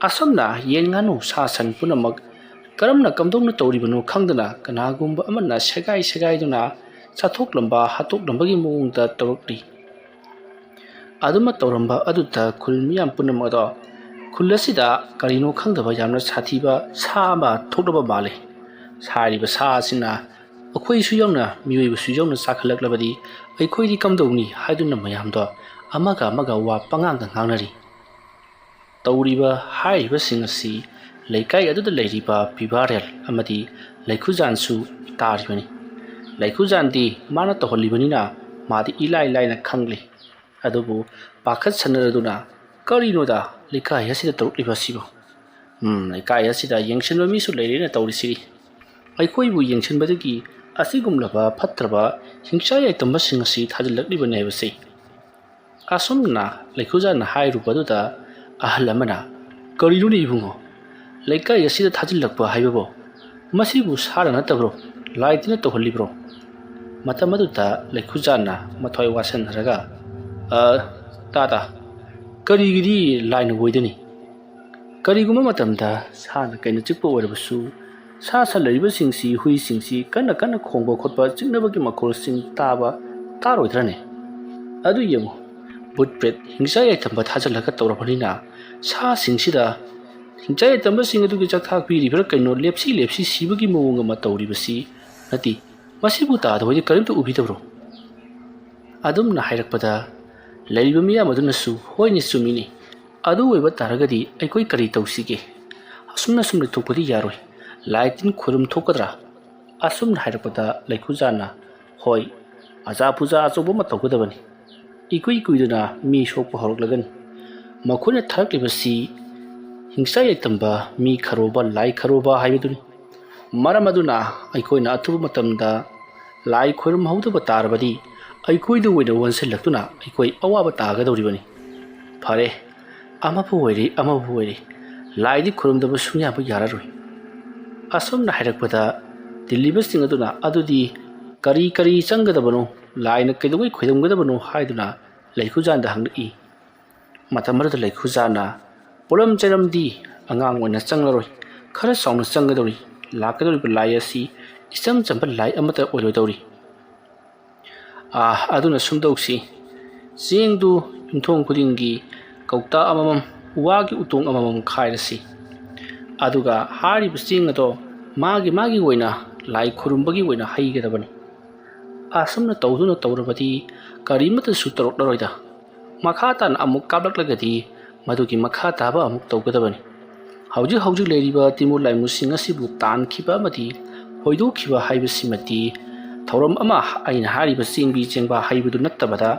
ꯑꯁꯨꯝꯅ ꯌꯦꯟ, ꯉꯥꯅꯨ, ꯁꯥ ꯁꯟ ꯄꯨꯝꯅꯃꯛ ꯀꯔꯝꯅ ꯀꯝꯗꯧꯅ ꯇꯧꯔꯤꯕꯅꯣ ꯈꯪꯗꯅ ꯀꯅꯥꯒꯨꯝꯕ ꯑꯃꯅ ꯁꯦꯒꯥꯏ ꯁꯦꯒꯥꯏꯗꯨꯅ ꯆꯥꯊꯣꯛꯂꯝꯕ, ꯍꯥꯠꯇꯣꯛꯂꯝꯕꯒꯤ ꯃꯑꯣꯡꯗ ꯇꯧꯔꯛꯂꯤ꯫ ꯑꯗꯨꯃ ꯇꯧꯔꯝꯕ ꯑꯗꯨꯗ ꯈꯨꯜ ꯃꯤꯌꯥꯝ ꯄꯨꯝꯅꯃꯛ ꯑꯗꯣ ꯈꯨꯜ ꯑꯁꯤꯗ ꯀꯔꯤꯅꯣ ꯈꯪꯗꯕ ꯌꯥꯝꯅ ꯁꯥꯊꯤꯕ ꯁꯥ ꯑꯃ ꯊꯣꯛꯂꯕ ꯃꯥꯜꯂꯤ꯫ ꯍꯥꯏꯔꯤꯕ ꯁꯥ ꯑꯁꯤꯅ ꯑꯩꯈꯣꯏꯁꯨ ꯌꯥꯎꯅ, ꯃꯤꯑꯣꯏꯕꯁꯨ ꯌꯥꯎꯅ ꯆꯥꯈꯠꯂꯛꯂꯕꯗꯤ ꯑꯩꯈꯣꯏꯗꯤ ꯀꯝꯗꯧꯅꯤ ꯍꯥꯏꯗꯨꯅ ꯃꯌꯥꯝꯗꯣ ꯑꯃꯒ ꯑꯃꯒ ꯋꯥ ꯄꯉꯥꯡꯗ ꯉꯥꯡꯅꯔꯤ꯫ ꯇꯧꯔꯤꯕ ꯍꯥꯏꯔꯤꯕꯁꯤꯡ ꯑꯁꯤ ꯂꯩꯀꯥꯏ ꯑꯗꯨꯗ ꯂꯩꯔꯤꯕ ꯄꯤꯕꯥꯔꯦꯜ ꯑꯃꯗꯤ ꯂꯩꯈꯨꯖꯥꯟꯁꯨ ꯇꯥꯔꯤꯕꯅꯤ꯫ ꯂꯩꯈꯨꯖꯥꯟꯗꯤ ꯃꯥꯅ ꯇꯧꯍꯜꯂꯤꯕꯅꯤꯅ ꯃꯥꯗꯤ ꯏꯂꯥꯏ ꯂꯥꯏꯅ ꯈꯪꯂꯤ꯫ ꯑꯗꯨꯕꯨ ꯄꯥꯈꯠ ꯁꯟꯅꯔꯗꯨꯅ, "ꯀꯔꯤꯅꯣꯗ ꯂꯩꯀꯥꯏ ꯑꯁꯤꯗ ꯇꯧꯔꯛꯂꯤꯕ ꯑꯁꯤꯕꯨ? ꯎꯝ, ꯂꯩꯀꯥꯏ ꯑꯁꯤꯗ ꯌꯦꯡꯁꯤꯟꯕ ꯃꯤꯁꯨ ꯂꯩꯔꯦꯅ ꯇꯧꯔꯤꯁꯤꯗꯤ꯫ ꯑꯩꯈꯣꯏꯕꯨ ꯌꯦꯡꯁꯤꯟꯕꯗꯒꯤ ꯑꯁꯤꯒꯨꯝꯂꯕ ꯐꯠꯇ꯭ꯔꯕ ꯍꯤꯡꯁꯥ ꯌꯥꯏꯇꯝꯕꯁꯤꯡ ꯑꯁꯤ ꯊꯥꯖꯤꯜꯂꯛꯂꯤꯕꯅꯤ" ꯍꯥꯏꯕꯁꯤ꯫ ꯑꯁꯨꯝꯅ ꯂꯩꯈꯨꯖꯥꯟꯅ ꯍꯥꯏꯔꯨꯕꯗꯨꯗ ꯑꯍꯜ ꯑꯃꯅ, "ꯀꯔꯤꯅꯣꯅꯦ ꯏꯕꯨꯡꯉꯣ? ꯂꯩꯀꯥꯏ ꯑꯁꯤꯗ ꯊꯥꯖꯤꯜꯂꯛꯄ ꯍꯥꯏꯕꯕꯨ ꯃꯁꯤꯕꯨ ꯁꯥꯅ ꯅꯠꯇꯕ꯭ꯔꯣ? ꯂꯥꯏ ꯇꯤꯟꯅ ꯇꯧꯍꯜꯂꯤꯕ꯭ꯔꯣ?" ꯃꯇꯝ ꯑꯗꯨꯗ ꯂꯩꯈꯨꯖꯥꯟꯅ ꯃꯊ꯭ꯋꯥꯏ ꯋꯥꯁꯟꯅꯔꯒ, "ꯑ, ꯇꯥ ꯇꯥ, ꯀꯔꯤꯒꯤꯗꯤ ꯂꯥꯏꯅ ꯑꯣꯏꯗꯅꯤ? ꯀꯔꯤꯒꯨꯝꯕ ꯃꯇꯝꯗ ꯁꯥꯅ ꯀꯩꯅ ꯆꯤꯛꯄ ꯑꯣꯏꯔꯕꯁꯨ, ꯁꯥ ꯁꯟ ꯂꯩꯔꯤꯕꯁꯤꯡꯁꯤ, ꯍꯨꯏꯁꯤꯡꯁꯤ ꯀꯟꯅ ꯀꯟꯅ ꯈꯣꯡꯕ ꯈꯣꯠꯄ, ꯆꯤꯛꯅꯕꯒꯤ ꯃꯈꯣꯜꯁꯤꯡ ꯇꯥꯕ ꯇꯥꯔꯣꯏꯗ꯭ꯔꯅꯦ? ꯑꯗꯨ ꯌꯦꯡꯉꯨ, ꯚꯨꯠ ꯄ꯭ꯔꯦꯠ ꯍꯤꯡꯁꯥ ꯌꯥꯏꯇꯝꯕ ꯊꯥꯖꯤꯜꯂꯒ ꯇꯧꯔꯕꯅꯤꯅ ꯁꯥꯁꯤꯡꯁꯤꯗ ꯍꯤꯡꯁꯥ ꯌꯥꯏꯇꯝꯕꯁꯤꯡ ꯑꯗꯨꯒꯤ ꯆꯥꯛꯊꯥꯛ ꯄꯤꯔꯤꯕ꯭ꯔꯥ ꯀꯩꯅꯣ, ꯂꯦꯞꯁꯤ ꯂꯦꯞꯁꯤ ꯁꯤꯕꯒꯤ ꯃꯑꯣꯡ ꯑꯃ ꯇꯧꯔꯤꯕꯁꯤ ꯅꯠꯇꯦ꯫ ꯃꯁꯤꯕꯨ ꯇꯥꯗꯕ ꯍꯣꯏꯗꯤ ꯀꯔꯤꯝꯇ ꯎꯕꯤꯗꯕ꯭ꯔꯣ?" ꯑꯗꯨꯝꯅ ꯍꯥꯏꯔꯛꯄꯗ ꯂꯩꯔꯤꯕ ꯃꯤꯌꯥꯝ ꯑꯗꯨꯅꯁꯨ, "ꯍꯣꯏꯅꯦ, ꯆꯨꯝꯃꯤꯅꯦ꯫ ꯑꯗꯨ ꯑꯣꯏꯕ ꯇꯥꯔꯒꯗꯤ ꯑꯩꯈꯣꯏ ꯀꯔꯤ ꯇꯧꯁꯤꯒꯦ? ꯑꯁꯨꯝꯅ ꯁꯨꯝ ꯂꯩꯊꯣꯛꯄꯗꯤ ꯌꯥꯔꯣꯏ꯫ ꯂꯥꯏ ꯇꯤꯟ ꯈꯨꯔꯨꯝ ꯊꯣꯛꯀꯗ꯭ꯔꯥ?" ꯑꯁꯨꯝꯅ ꯍꯥꯏꯔꯛꯄꯗ ꯂꯩꯈꯨꯖꯥꯟꯅ, "ꯍꯣꯏ, ꯑꯖꯥ ꯄꯨꯖꯥ ꯑꯆꯧꯕ ꯑꯃ ꯇꯧꯒꯗꯕꯅꯤ꯫ ꯏꯀꯨꯏ ꯀꯨꯏꯗꯅ ꯃꯤ ꯁꯣꯛꯄ ꯍꯧꯔꯛꯂꯒꯅꯤ꯫ ꯃꯈꯣꯏꯅ ꯊꯥꯔꯛꯂꯤꯕꯁꯤ ꯍꯤꯡꯁꯥ ꯌꯥꯏꯇꯝꯕ, ꯃꯤ ꯈꯔꯣꯕ, ꯂꯥꯏ ꯈꯔꯣꯕ ꯍꯥꯏꯕꯗꯨꯅꯤ꯫ ꯃꯔꯝ ꯑꯗꯨꯅ ꯑꯩꯈꯣꯏꯅ ꯑꯊꯨꯕ ꯃꯇꯝꯗ ꯂꯥꯏ ꯈꯣꯏꯔꯝꯍꯧꯗꯕ ꯇꯥꯔꯕꯗꯤ ꯑꯩꯈꯣꯏꯗ ꯑꯣꯏꯅ ꯑꯣꯟꯁꯤꯜꯂꯛꯇꯨꯅ ꯑꯩꯈꯣꯏ ꯑꯋꯥꯕ ꯇꯥꯒꯗꯧꯔꯤꯕꯅꯤ꯫ ꯐꯔꯦ, ꯑꯃꯕꯨ ꯑꯣꯏꯔꯦ, ꯑꯃꯕꯨ ꯑꯣꯏꯔꯦ, ꯂꯥꯏꯗꯤ ꯈꯨꯔꯨꯝꯗꯕ ꯁꯨꯡꯌꯥꯕ ꯌꯥꯔꯔꯣꯏ꯫" ꯑꯁꯨꯝꯅ ꯍꯥꯏꯔꯛꯄꯗ ꯇꯤꯜꯂꯤꯕꯁꯤꯡ ꯑꯗꯨꯅ, "ꯑꯗꯨꯗꯤ ꯀꯔꯤ ꯀꯔꯤ ꯆꯪꯒꯗꯕꯅꯣ? ꯂꯥꯏꯅ ꯀꯩꯗꯧꯉꯩ ꯈꯣꯏꯔꯝꯒꯗꯕꯅꯣ?" ꯍꯥꯏꯗꯨꯅ ꯂꯩꯈꯨꯖꯥꯟꯗ ꯍꯪꯂꯛꯏ꯫ ꯃꯇꯝ ꯑꯗꯨꯗ ꯂꯩꯈꯨꯖꯥꯟꯅ ꯄꯣꯠꯂꯝ ꯆꯩꯔꯝꯗꯤ ꯑꯉꯥꯡ ꯑꯣꯏꯅ ꯆꯪꯂꯔꯣꯏ, ꯈꯔ ꯆꯥꯎꯅ ꯆꯪꯒꯗꯧꯔꯤ꯫ ꯂꯥꯛꯀꯗꯧꯔꯤꯕ ꯂꯥꯏ ꯑꯁꯤ ꯏꯆꯝ ꯆꯝꯕ ꯂꯥꯏ ꯑꯃꯠꯇ ꯑꯣꯏꯔꯣꯏꯗꯧꯔꯤ꯫ ꯑꯥ, ꯑꯗꯨꯅ ꯁꯨꯝ ꯇꯧꯁꯤ꯫ ꯆꯦꯡꯗꯨ ꯌꯨꯝꯊꯣꯡ ꯈꯨꯗꯤꯡꯒꯤ ꯀꯧꯇꯥ ꯑꯃꯃꯝ, ꯋꯥꯒꯤ ꯎꯇꯣꯡ ꯑꯃꯃꯝ ꯈꯥꯏꯔꯁꯤ꯫ ꯑꯗꯨꯒ ꯍꯥꯏꯔꯤꯕ ꯆꯦꯡ ꯑꯗꯣ ꯃꯥꯒꯤ ꯃꯥꯒꯤ ꯑꯣꯏꯅ ꯂꯥꯏ ꯈꯨꯔꯨꯝꯕꯒꯤ ꯑꯣꯏꯅ ꯍꯩꯒꯗꯕꯅꯤ꯫ ꯑꯁꯨꯝꯅ ꯇꯧꯗꯨꯅ ꯇꯧꯔꯕꯗꯤ ꯀꯔꯤꯃꯠꯇꯁꯨ ꯇꯧꯔꯛꯂꯔꯣꯏꯗ꯫ ꯃꯈꯥ ꯇꯥꯅ ꯑꯃꯨꯛ ꯀꯥꯞꯂꯛꯂꯒꯗꯤ ꯃꯗꯨꯒꯤ ꯃꯈꯥ ꯇꯥꯕ ꯑꯃꯨꯛ ꯇꯧꯒꯗꯕꯅꯤ꯫ ꯍꯧꯖꯤꯛ ꯍꯧꯖꯤꯛ ꯂꯩꯔꯤꯕ ꯇꯤꯃꯨꯔ ꯂꯥꯏꯃꯨꯁꯤꯡ ꯑꯁꯤꯕꯨ ꯇꯥꯟꯈꯤꯕ ꯑꯃꯗꯤ ꯍꯣꯏꯗꯣꯛꯈꯤꯕ ꯍꯥꯏꯕꯁꯤꯃꯗꯤ ꯊꯧꯔꯝ ꯑꯃ ꯑꯩꯅ ꯍꯥꯏꯔꯤꯕ ꯆꯦꯡꯕꯤ ꯆꯦꯡꯕꯥ ꯍꯩꯕꯗꯨ ꯅꯠꯇꯕꯗ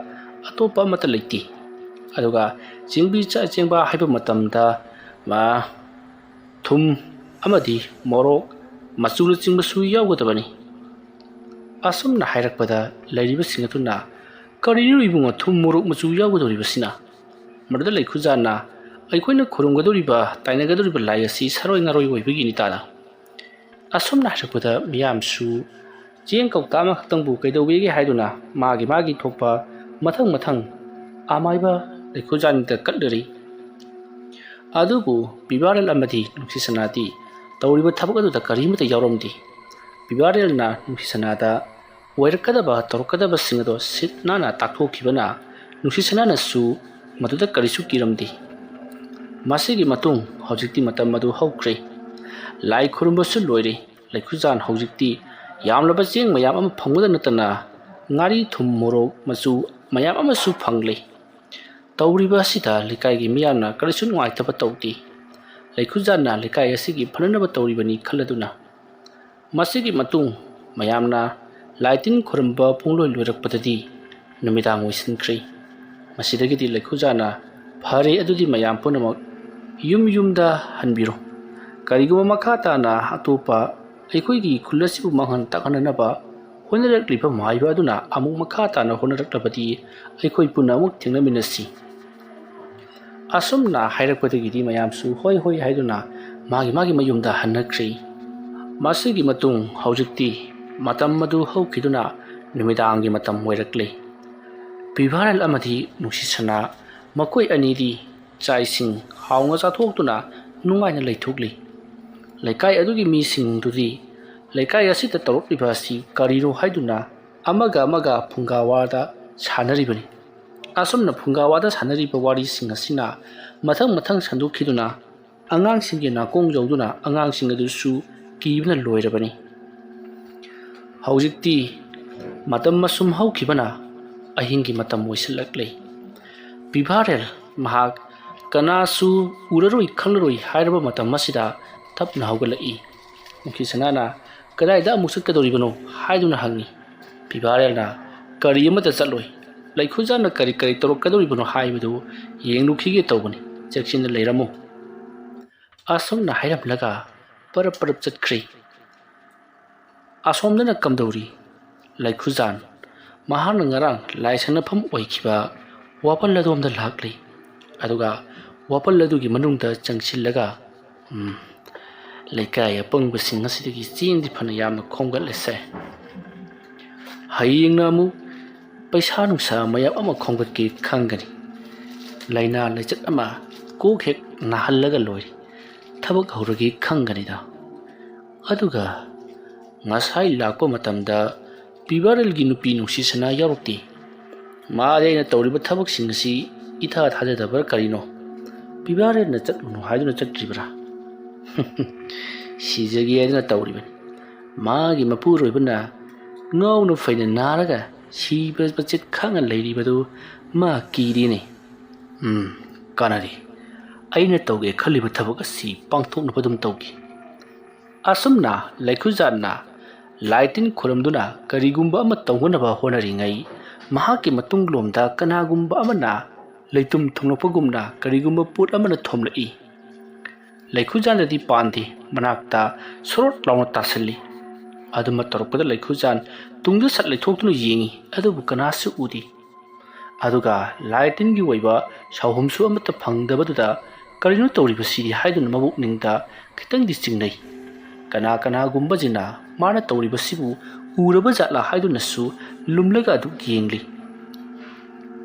ꯑꯇꯣꯞꯄ ꯑꯃꯠꯇ ꯂꯩꯇꯦ꯫ ꯑꯗꯨꯒ ꯆꯦꯡꯕꯤ ꯆ-, ꯆꯦꯡꯕꯥ ꯍꯩꯕ ꯃꯇꯝꯗ ꯃꯥ ꯊꯨꯝ ꯑꯃꯗꯤ ꯃꯣꯔꯣꯛ ꯃꯆꯨꯅꯆꯤꯡꯕꯁꯨ ꯌꯥꯎꯒꯗꯕꯅꯤ꯫ ꯑꯁꯨꯝꯅ ꯍꯥꯏꯔꯛꯄꯗ ꯂꯩꯔꯤꯕꯁꯤꯡ ꯑꯗꯨꯅ, "ꯀꯔꯤꯅꯣ ꯏꯕꯨꯡꯉꯣ, ꯊꯨꯝ ꯃꯣꯔꯣꯛ ꯃꯆꯨ ꯌꯥꯎꯒꯗꯧꯔꯤꯕꯁꯤꯅ?" ꯃꯗꯨꯗ ꯂꯩꯈꯨꯖꯥꯟꯅ, "ꯑꯩꯈꯣꯏꯅ ꯈꯨꯔꯨꯝꯒꯗꯧꯔꯤꯕ, ꯇꯥꯏꯅꯒꯗꯧꯔꯤꯕ ꯂꯥꯏ ꯑꯁꯤ ꯁꯥꯔꯣꯏ ꯉꯥꯔꯣꯏ ꯑꯣꯏꯕꯒꯤꯅꯤ ꯇꯥꯗ꯫" ꯑꯁꯨꯝꯅ ꯍꯥꯏꯔꯛꯄꯗ ꯃꯤꯌꯥꯝꯁꯨ ꯆꯦꯡ ꯀꯧꯇꯥ ꯑꯃꯈꯛꯇꯪꯕꯨ ꯀꯩꯗꯧꯋꯦꯒꯦ ꯍꯥꯏꯗꯨꯅ ꯃꯥꯒꯤ ꯃꯥꯒꯤ ꯊꯣꯛꯄ ꯃꯊꯪ ꯃꯊꯪ ꯑꯃꯥꯏꯕ ꯂꯩꯈꯨꯖꯥꯟꯗ ꯀꯠꯂꯔꯤ꯫ ꯑꯗꯨꯕꯨ ꯄꯤꯕꯥꯔꯦꯜ ꯑꯃꯗꯤ ꯅꯨꯡꯁꯤꯁꯅꯥꯗꯤ ꯇꯧꯔꯤꯕ ꯊꯕꯛ ꯑꯗꯨꯗ ꯀꯔꯤꯃꯠꯇ ꯌꯥꯎꯔꯝꯗꯦ꯫ ꯄꯤꯕꯥꯔꯦꯜꯅ ꯅꯨꯡꯁꯤꯁꯅꯥꯗ ꯑꯣꯏꯔꯛꯀꯗꯕ ꯇꯧꯔꯛꯀꯗꯕꯁꯤꯡ ꯑꯗꯣ ꯁꯤꯠ ꯅꯥꯟꯅ ꯇꯥꯛꯊꯣꯛꯈꯤꯕꯅ ꯅꯨꯡꯁꯤꯁꯅꯥꯅꯁꯨ ꯃꯗꯨꯗ ꯀꯔꯤꯁꯨ ꯀꯤꯔꯝꯗꯦ꯫ ꯃꯁꯤꯒꯤ ꯃꯇꯨꯡ ꯍꯧꯖꯤꯛꯇꯤ ꯃꯇꯝ ꯑꯗꯨ ꯍꯧꯈ꯭ꯔꯦ꯫ ꯂꯥꯏ ꯈꯨꯔꯨꯝꯕꯁꯨ ꯂꯣꯏꯔꯦ꯫ ꯂꯩꯈꯨꯖꯥꯟ ꯍꯧꯖꯤꯛꯇꯤ ꯌꯥꯝꯂꯕ ꯆꯦꯡ ꯃꯌꯥꯝ ꯑꯃ ꯐꯪꯕꯗ ꯅꯠꯇꯅ ꯉꯥꯔꯤ, ꯊꯨꯝ, ꯃꯣꯔꯣꯛ ꯃꯆꯨ ꯃꯌꯥꯝ ꯑꯃꯁꯨ ꯐꯪꯂꯦ꯫ ꯇꯧꯔꯤꯕ ꯑꯁꯤꯗ ꯂꯩꯀꯥꯏꯒꯤ ꯃꯤꯌꯥꯝꯅ ꯀꯔꯤꯁꯨ ꯅꯨꯡꯉꯥꯏꯇꯕ ꯇꯧꯗꯦ꯫ ꯂꯩꯈꯨꯖꯥꯟꯅ ꯂꯩꯀꯥꯏ ꯑꯁꯤꯒꯤ ꯐꯅꯅꯕ ꯇꯧꯔꯤꯕꯅꯤ ꯈꯜꯂꯗꯨꯅ꯫ ꯃꯁꯤꯒꯤ ꯃꯇꯨꯡ ꯃꯌꯥꯝꯅ ꯂꯥꯏ ꯇꯤꯟ ꯈꯨꯔꯨꯝꯕ ꯄꯨꯡꯂꯣꯏ ꯂꯣꯏꯔꯛꯄꯗꯗꯤ ꯅꯨꯃꯤꯗꯥꯡ ꯑꯣꯏꯁꯤꯟꯈ꯭ꯔꯦ꯫ ꯃꯁꯤꯗꯒꯤꯗꯤ ꯂꯩꯈꯨꯖꯥꯟꯅ, "ꯐꯔꯦ, ꯑꯗꯨꯗꯤ ꯃꯌꯥꯝ ꯄꯨꯝꯅꯃꯛ ꯌꯨꯝ ꯌꯨꯝꯗ ꯍꯟꯕꯤꯔꯣ꯫ ꯀꯔꯤꯒꯨꯝꯕ ꯃꯈꯥ ꯇꯥꯅ ꯑꯇꯣꯞꯄ ꯑꯩꯈꯣꯏꯒꯤ ꯈꯨꯜ ꯑꯁꯤꯕꯨ ꯃꯥꯡꯍꯟ ꯇꯥꯛꯍꯟꯅꯅꯕ ꯍꯣꯠꯅꯔꯛꯂꯤꯕ ꯃꯥꯏꯕ ꯑꯗꯨꯅ ꯑꯃꯨꯛ ꯃꯈꯥ ꯇꯥꯅ ꯍꯣꯠꯅꯔꯛꯂꯕꯗꯤ ꯑꯩꯈꯣꯏ ꯄꯨꯟꯅ ꯑꯃꯨꯛ ꯊꯦꯡꯅꯃꯤꯟꯅꯁꯤ꯫" ꯑꯁꯨꯝꯅ ꯍꯥꯏꯔꯛꯄꯗꯒꯤꯗꯤ ꯃꯌꯥꯝꯁꯨ ꯍꯣꯏ ꯍꯣꯏ ꯍꯥꯏꯗꯨꯅ ꯃꯥꯒꯤ ꯃꯥꯒꯤ ꯃꯌꯨꯝꯗ ꯍꯟꯅꯈ꯭ꯔꯦ꯫ ꯃꯁꯤꯒꯤ ꯃꯇꯨꯡ ꯍꯧꯖꯤꯛꯇꯤ ꯃꯇꯝ ꯑꯗꯨ ꯍꯧꯈꯤꯗꯨꯅ ꯅꯨꯃꯤꯗꯥꯡꯒꯤ ꯃꯇꯝ ꯑꯣꯏꯔꯛꯂꯦ꯫ ꯄꯤꯚꯥꯔꯦꯜ ꯑꯃꯗꯤ ꯅꯨꯡꯁꯤꯁꯅꯥ ꯃꯈꯣꯏ ꯑꯅꯤꯗꯤ ꯆꯥꯛ ꯏꯁꯤꯡ ꯍꯥꯎꯅ ꯆꯥꯊꯣꯛꯇꯨꯅ ꯅꯨꯡꯉꯥꯏꯅ ꯂꯩꯊꯣꯛꯂꯤ꯫ ꯂꯩꯀꯥꯏ ꯑꯗꯨꯒꯤ ꯃꯤꯁꯤꯡꯗꯨꯗꯤ ꯂꯩꯀꯥꯏ ꯑꯁꯤꯗ ꯇꯧꯔꯛꯂꯤꯕ ꯑꯁꯤ ꯀꯔꯤꯅꯣ ꯍꯥꯏꯗꯨꯅ ꯑꯃꯒ ꯑꯃꯒ ꯐꯨꯡꯒꯥ ꯋꯥꯗ ꯁꯥꯟꯅꯔꯤꯕꯅꯤ꯫ ꯑꯁꯨꯝꯅ ꯐꯨꯡꯒꯥ ꯋꯥꯗ ꯁꯥꯟꯅꯔꯤꯕ ꯋꯥꯔꯤꯁꯤꯡ ꯑꯁꯤꯅ ꯃꯊꯪ ꯃꯊꯪ ꯁꯟꯗꯣꯛꯈꯤꯗꯨꯅ ꯑꯉꯥꯡꯁꯤꯡꯒꯤ ꯅꯥꯀꯣꯡ ꯌꯧꯗꯨꯅ ꯑꯉꯥꯡꯁꯤꯡ ꯑꯗꯨꯁꯨ ꯀꯤꯕꯅ ꯂꯣꯏꯔꯕꯅꯤ꯫ ꯍꯧꯖꯤꯛꯇꯤ ꯃꯇꯝ ꯑꯁꯨꯝ ꯍꯧꯈꯤꯕꯅ ꯑꯍꯤꯡꯒꯤ ꯃꯇꯝ ꯑꯣꯏꯁꯤꯜꯂꯛꯂꯦ꯫ ꯄꯤꯚꯥꯔꯦꯜ ꯃꯍꯥꯛ ꯀꯅꯥꯁꯨ ꯎꯔꯔꯣꯏ ꯈꯪꯂꯔꯣꯏ ꯍꯥꯏꯔꯕ ꯃꯇꯝ ꯑꯁꯤꯗ ꯇꯞꯅ ꯍꯧꯒꯠꯂꯛꯏ꯫ ꯅꯨꯡꯁꯤ ꯁꯅꯥꯅ "ꯀꯗꯥꯏꯗ ꯑꯃꯨꯛ ꯆꯠꯀꯗꯧꯔꯤꯕꯅꯣ?" ꯍꯥꯏꯗꯨꯅ ꯍꯪꯏ꯫ ꯄꯤꯕꯥꯔꯦꯜꯅ "ꯀꯔꯤ ꯑꯃꯠꯇ ꯆꯠꯂꯣꯏ꯫ ꯂꯩꯈꯨꯖꯥꯟꯅ ꯀꯔꯤ ꯀꯔꯤ ꯇꯧꯔꯛꯀꯗꯧꯔꯤꯕꯅꯣ ꯍꯥꯏꯕꯗꯨ ꯌꯦꯡꯂꯨꯈꯤꯒꯦ ꯇꯧꯕꯅꯤ꯫ ꯆꯦꯛꯁꯤꯟꯅ ꯂꯩꯔꯝꯃꯨ" ꯑꯁꯨꯝꯅ ꯍꯥꯏꯔꯝꯂꯒ ꯄꯔꯞ ꯄꯔꯞ ꯆꯠꯈ꯭ꯔꯦ꯫ ꯑꯁꯣꯝꯗꯅ ꯀꯝꯗꯧꯔꯤ? ꯂꯩꯈꯨꯖꯥꯟ꯫ ꯃꯍꯥꯛꯅ ꯉꯔꯥꯡ ꯂꯥꯏ ꯁꯪꯅꯐꯝ ꯑꯣꯏꯈꯤꯕ ꯋꯥꯄꯜ ꯑꯗꯣꯝꯗ ꯂꯥꯛꯂꯤ꯫ ꯑꯗꯨꯒ ꯋꯥꯄꯜ ꯑꯗꯨꯒꯤ ꯃꯅꯨꯡꯗ ꯆꯪꯁꯤꯜꯂꯒ, "ꯎꯝ, ꯂꯩꯀꯥꯏ ꯑꯄꯪꯕꯁꯤꯡ ꯑꯁꯤꯗꯒꯤ ꯆꯦꯡꯗꯤ ꯐꯅ ꯌꯥꯝꯅ ꯈꯣꯝꯒꯠꯂꯁꯦ꯫ ꯍꯌꯦꯡꯅ ꯑꯃꯨꯛ ꯄꯩꯁꯥ ꯅꯨꯡꯁꯥ ꯃꯌꯥꯝ ꯑꯃ ꯈꯣꯝꯒꯠꯀꯦ ꯈꯪꯒꯅꯤ꯫ ꯂꯥꯏꯅꯥ ꯂꯥꯏꯆꯠ ꯑꯃ ꯀꯣꯛ ꯍꯦꯛ ꯅꯥꯍꯜꯂꯒ ꯂꯣꯏꯔꯦ꯫ ꯊꯕꯛ ꯍꯧꯔꯒꯦ ꯈꯪꯒꯅꯤꯗ"꯫ ꯑꯗꯨꯒ ꯉꯁꯥꯏ ꯂꯥꯛꯄ ꯃꯇꯝꯗ ꯄꯤꯕꯥꯔꯦꯜꯒꯤ ꯅꯨꯄꯤ ꯅꯨꯡꯁꯤ ꯁꯅꯥ ꯌꯥꯎꯔꯛꯇꯦ꯫ ꯃꯥꯗꯤ ꯑꯩꯅ ꯇꯧꯔꯤꯕ ꯊꯕꯛꯁꯤꯡ ꯑꯁꯤ ꯏꯊꯥ ꯊꯥꯖꯗꯕ꯭ꯔꯥ ꯀꯔꯤꯅꯣ? ꯄꯤꯕꯥꯔꯦꯜꯅ ꯆꯠꯂꯨꯅꯨ ꯍꯥꯏꯗꯨꯅ ꯆꯠꯈ꯭ꯔꯤꯕ꯭ꯔꯥ? ꯁꯤꯖꯒꯦ ꯍꯥꯏꯗꯨꯅ ꯇꯧꯔꯤꯕꯅꯤ꯫ ꯃꯥꯒꯤ ꯃꯄꯨꯔꯣꯏꯕꯅ ꯉꯥꯎꯅ ꯐꯩꯅ ꯅꯥꯔꯒ ꯁꯤꯕ ꯃꯆꯦꯠ ꯈꯥꯡꯅ ꯂꯩꯔꯤꯕꯗꯨ ꯃꯥ ꯀꯤꯔꯤꯅꯦ꯫ ꯎꯝ, ꯀꯥꯟꯅꯔꯤ꯫ ꯑꯩꯅ ꯇꯧꯒꯦ ꯈꯜꯂꯤꯕ ꯊꯕꯛ ꯑꯁꯤ ꯄꯥꯡꯊꯣꯛꯅꯕ ꯑꯗꯨꯝ ꯇꯧꯈꯤ꯫ ꯑꯁꯨꯝꯅ ꯂꯩꯈꯨꯖꯥꯟꯅ ꯂꯥꯏ ꯇꯤꯟ ꯈꯨꯔꯨꯝꯗꯨꯅ ꯀꯔꯤꯒꯨꯝꯕ ꯑꯃ ꯇꯧꯅꯅꯕ ꯍꯣꯠꯅꯔꯤꯉꯩ, ꯃꯍꯥꯛꯀꯤ ꯃꯇꯨꯡꯂꯣꯝꯗ ꯀꯅꯥꯒꯨꯝꯕ ꯑꯃꯅ ꯂꯩꯇꯨꯝ ꯊꯨꯡꯂꯛꯄꯒꯨꯝꯅ ꯀꯔꯤꯒꯨꯝꯕ ꯄꯣꯠ ꯑꯃꯅ ꯊꯣꯝꯂꯛꯏ꯫ ꯂꯩꯈꯨꯖꯥꯟꯗꯗꯤ ꯄꯥꯟꯗꯦ, ꯃꯅꯥꯛꯇ ꯁꯣꯔꯣꯠ ꯂꯥꯎꯅ ꯇꯥꯁꯤꯜꯂꯤ꯫ ꯑꯗꯨꯃ ꯇꯧꯔꯛꯄꯗ ꯂꯩꯈꯨꯖꯥꯟ ꯇꯨꯡꯗ ꯁꯠ ꯂꯩꯊꯣꯛꯇꯨꯅ ꯌꯦꯡꯏ, ꯑꯗꯨꯕꯨ ꯀꯅꯥꯁꯨ ꯎꯗꯦ꯫ ꯑꯗꯨꯒ ꯂꯥꯏ ꯇꯤꯟꯒꯤ ꯑꯣꯏꯕ ꯁꯥꯎꯍꯨꯝꯁꯨ ꯑꯃꯠꯇ ꯐꯪꯗꯕꯗꯨꯗ "ꯀꯔꯤꯅꯣ ꯇꯧꯔꯤꯕꯁꯤꯗꯤ?" ꯍꯥꯏꯗꯨꯅ ꯃꯕꯨꯛꯅꯤꯡꯗ ꯈꯤꯇꯪꯗꯤ ꯆꯤꯡꯅꯩ꯫ ꯀꯅꯥ ꯀꯅꯥꯒꯨꯝꯕꯁꯤꯅ ꯃꯥꯅ ꯇꯧꯔꯤꯕꯁꯤꯕꯨ ꯎꯔꯕ ꯖꯥꯠꯂꯥ ꯍꯥꯏꯗꯨꯅꯁꯨ ꯂꯨꯝꯂꯒ ꯑꯗꯨꯛ ꯌꯦꯡꯂꯤ꯫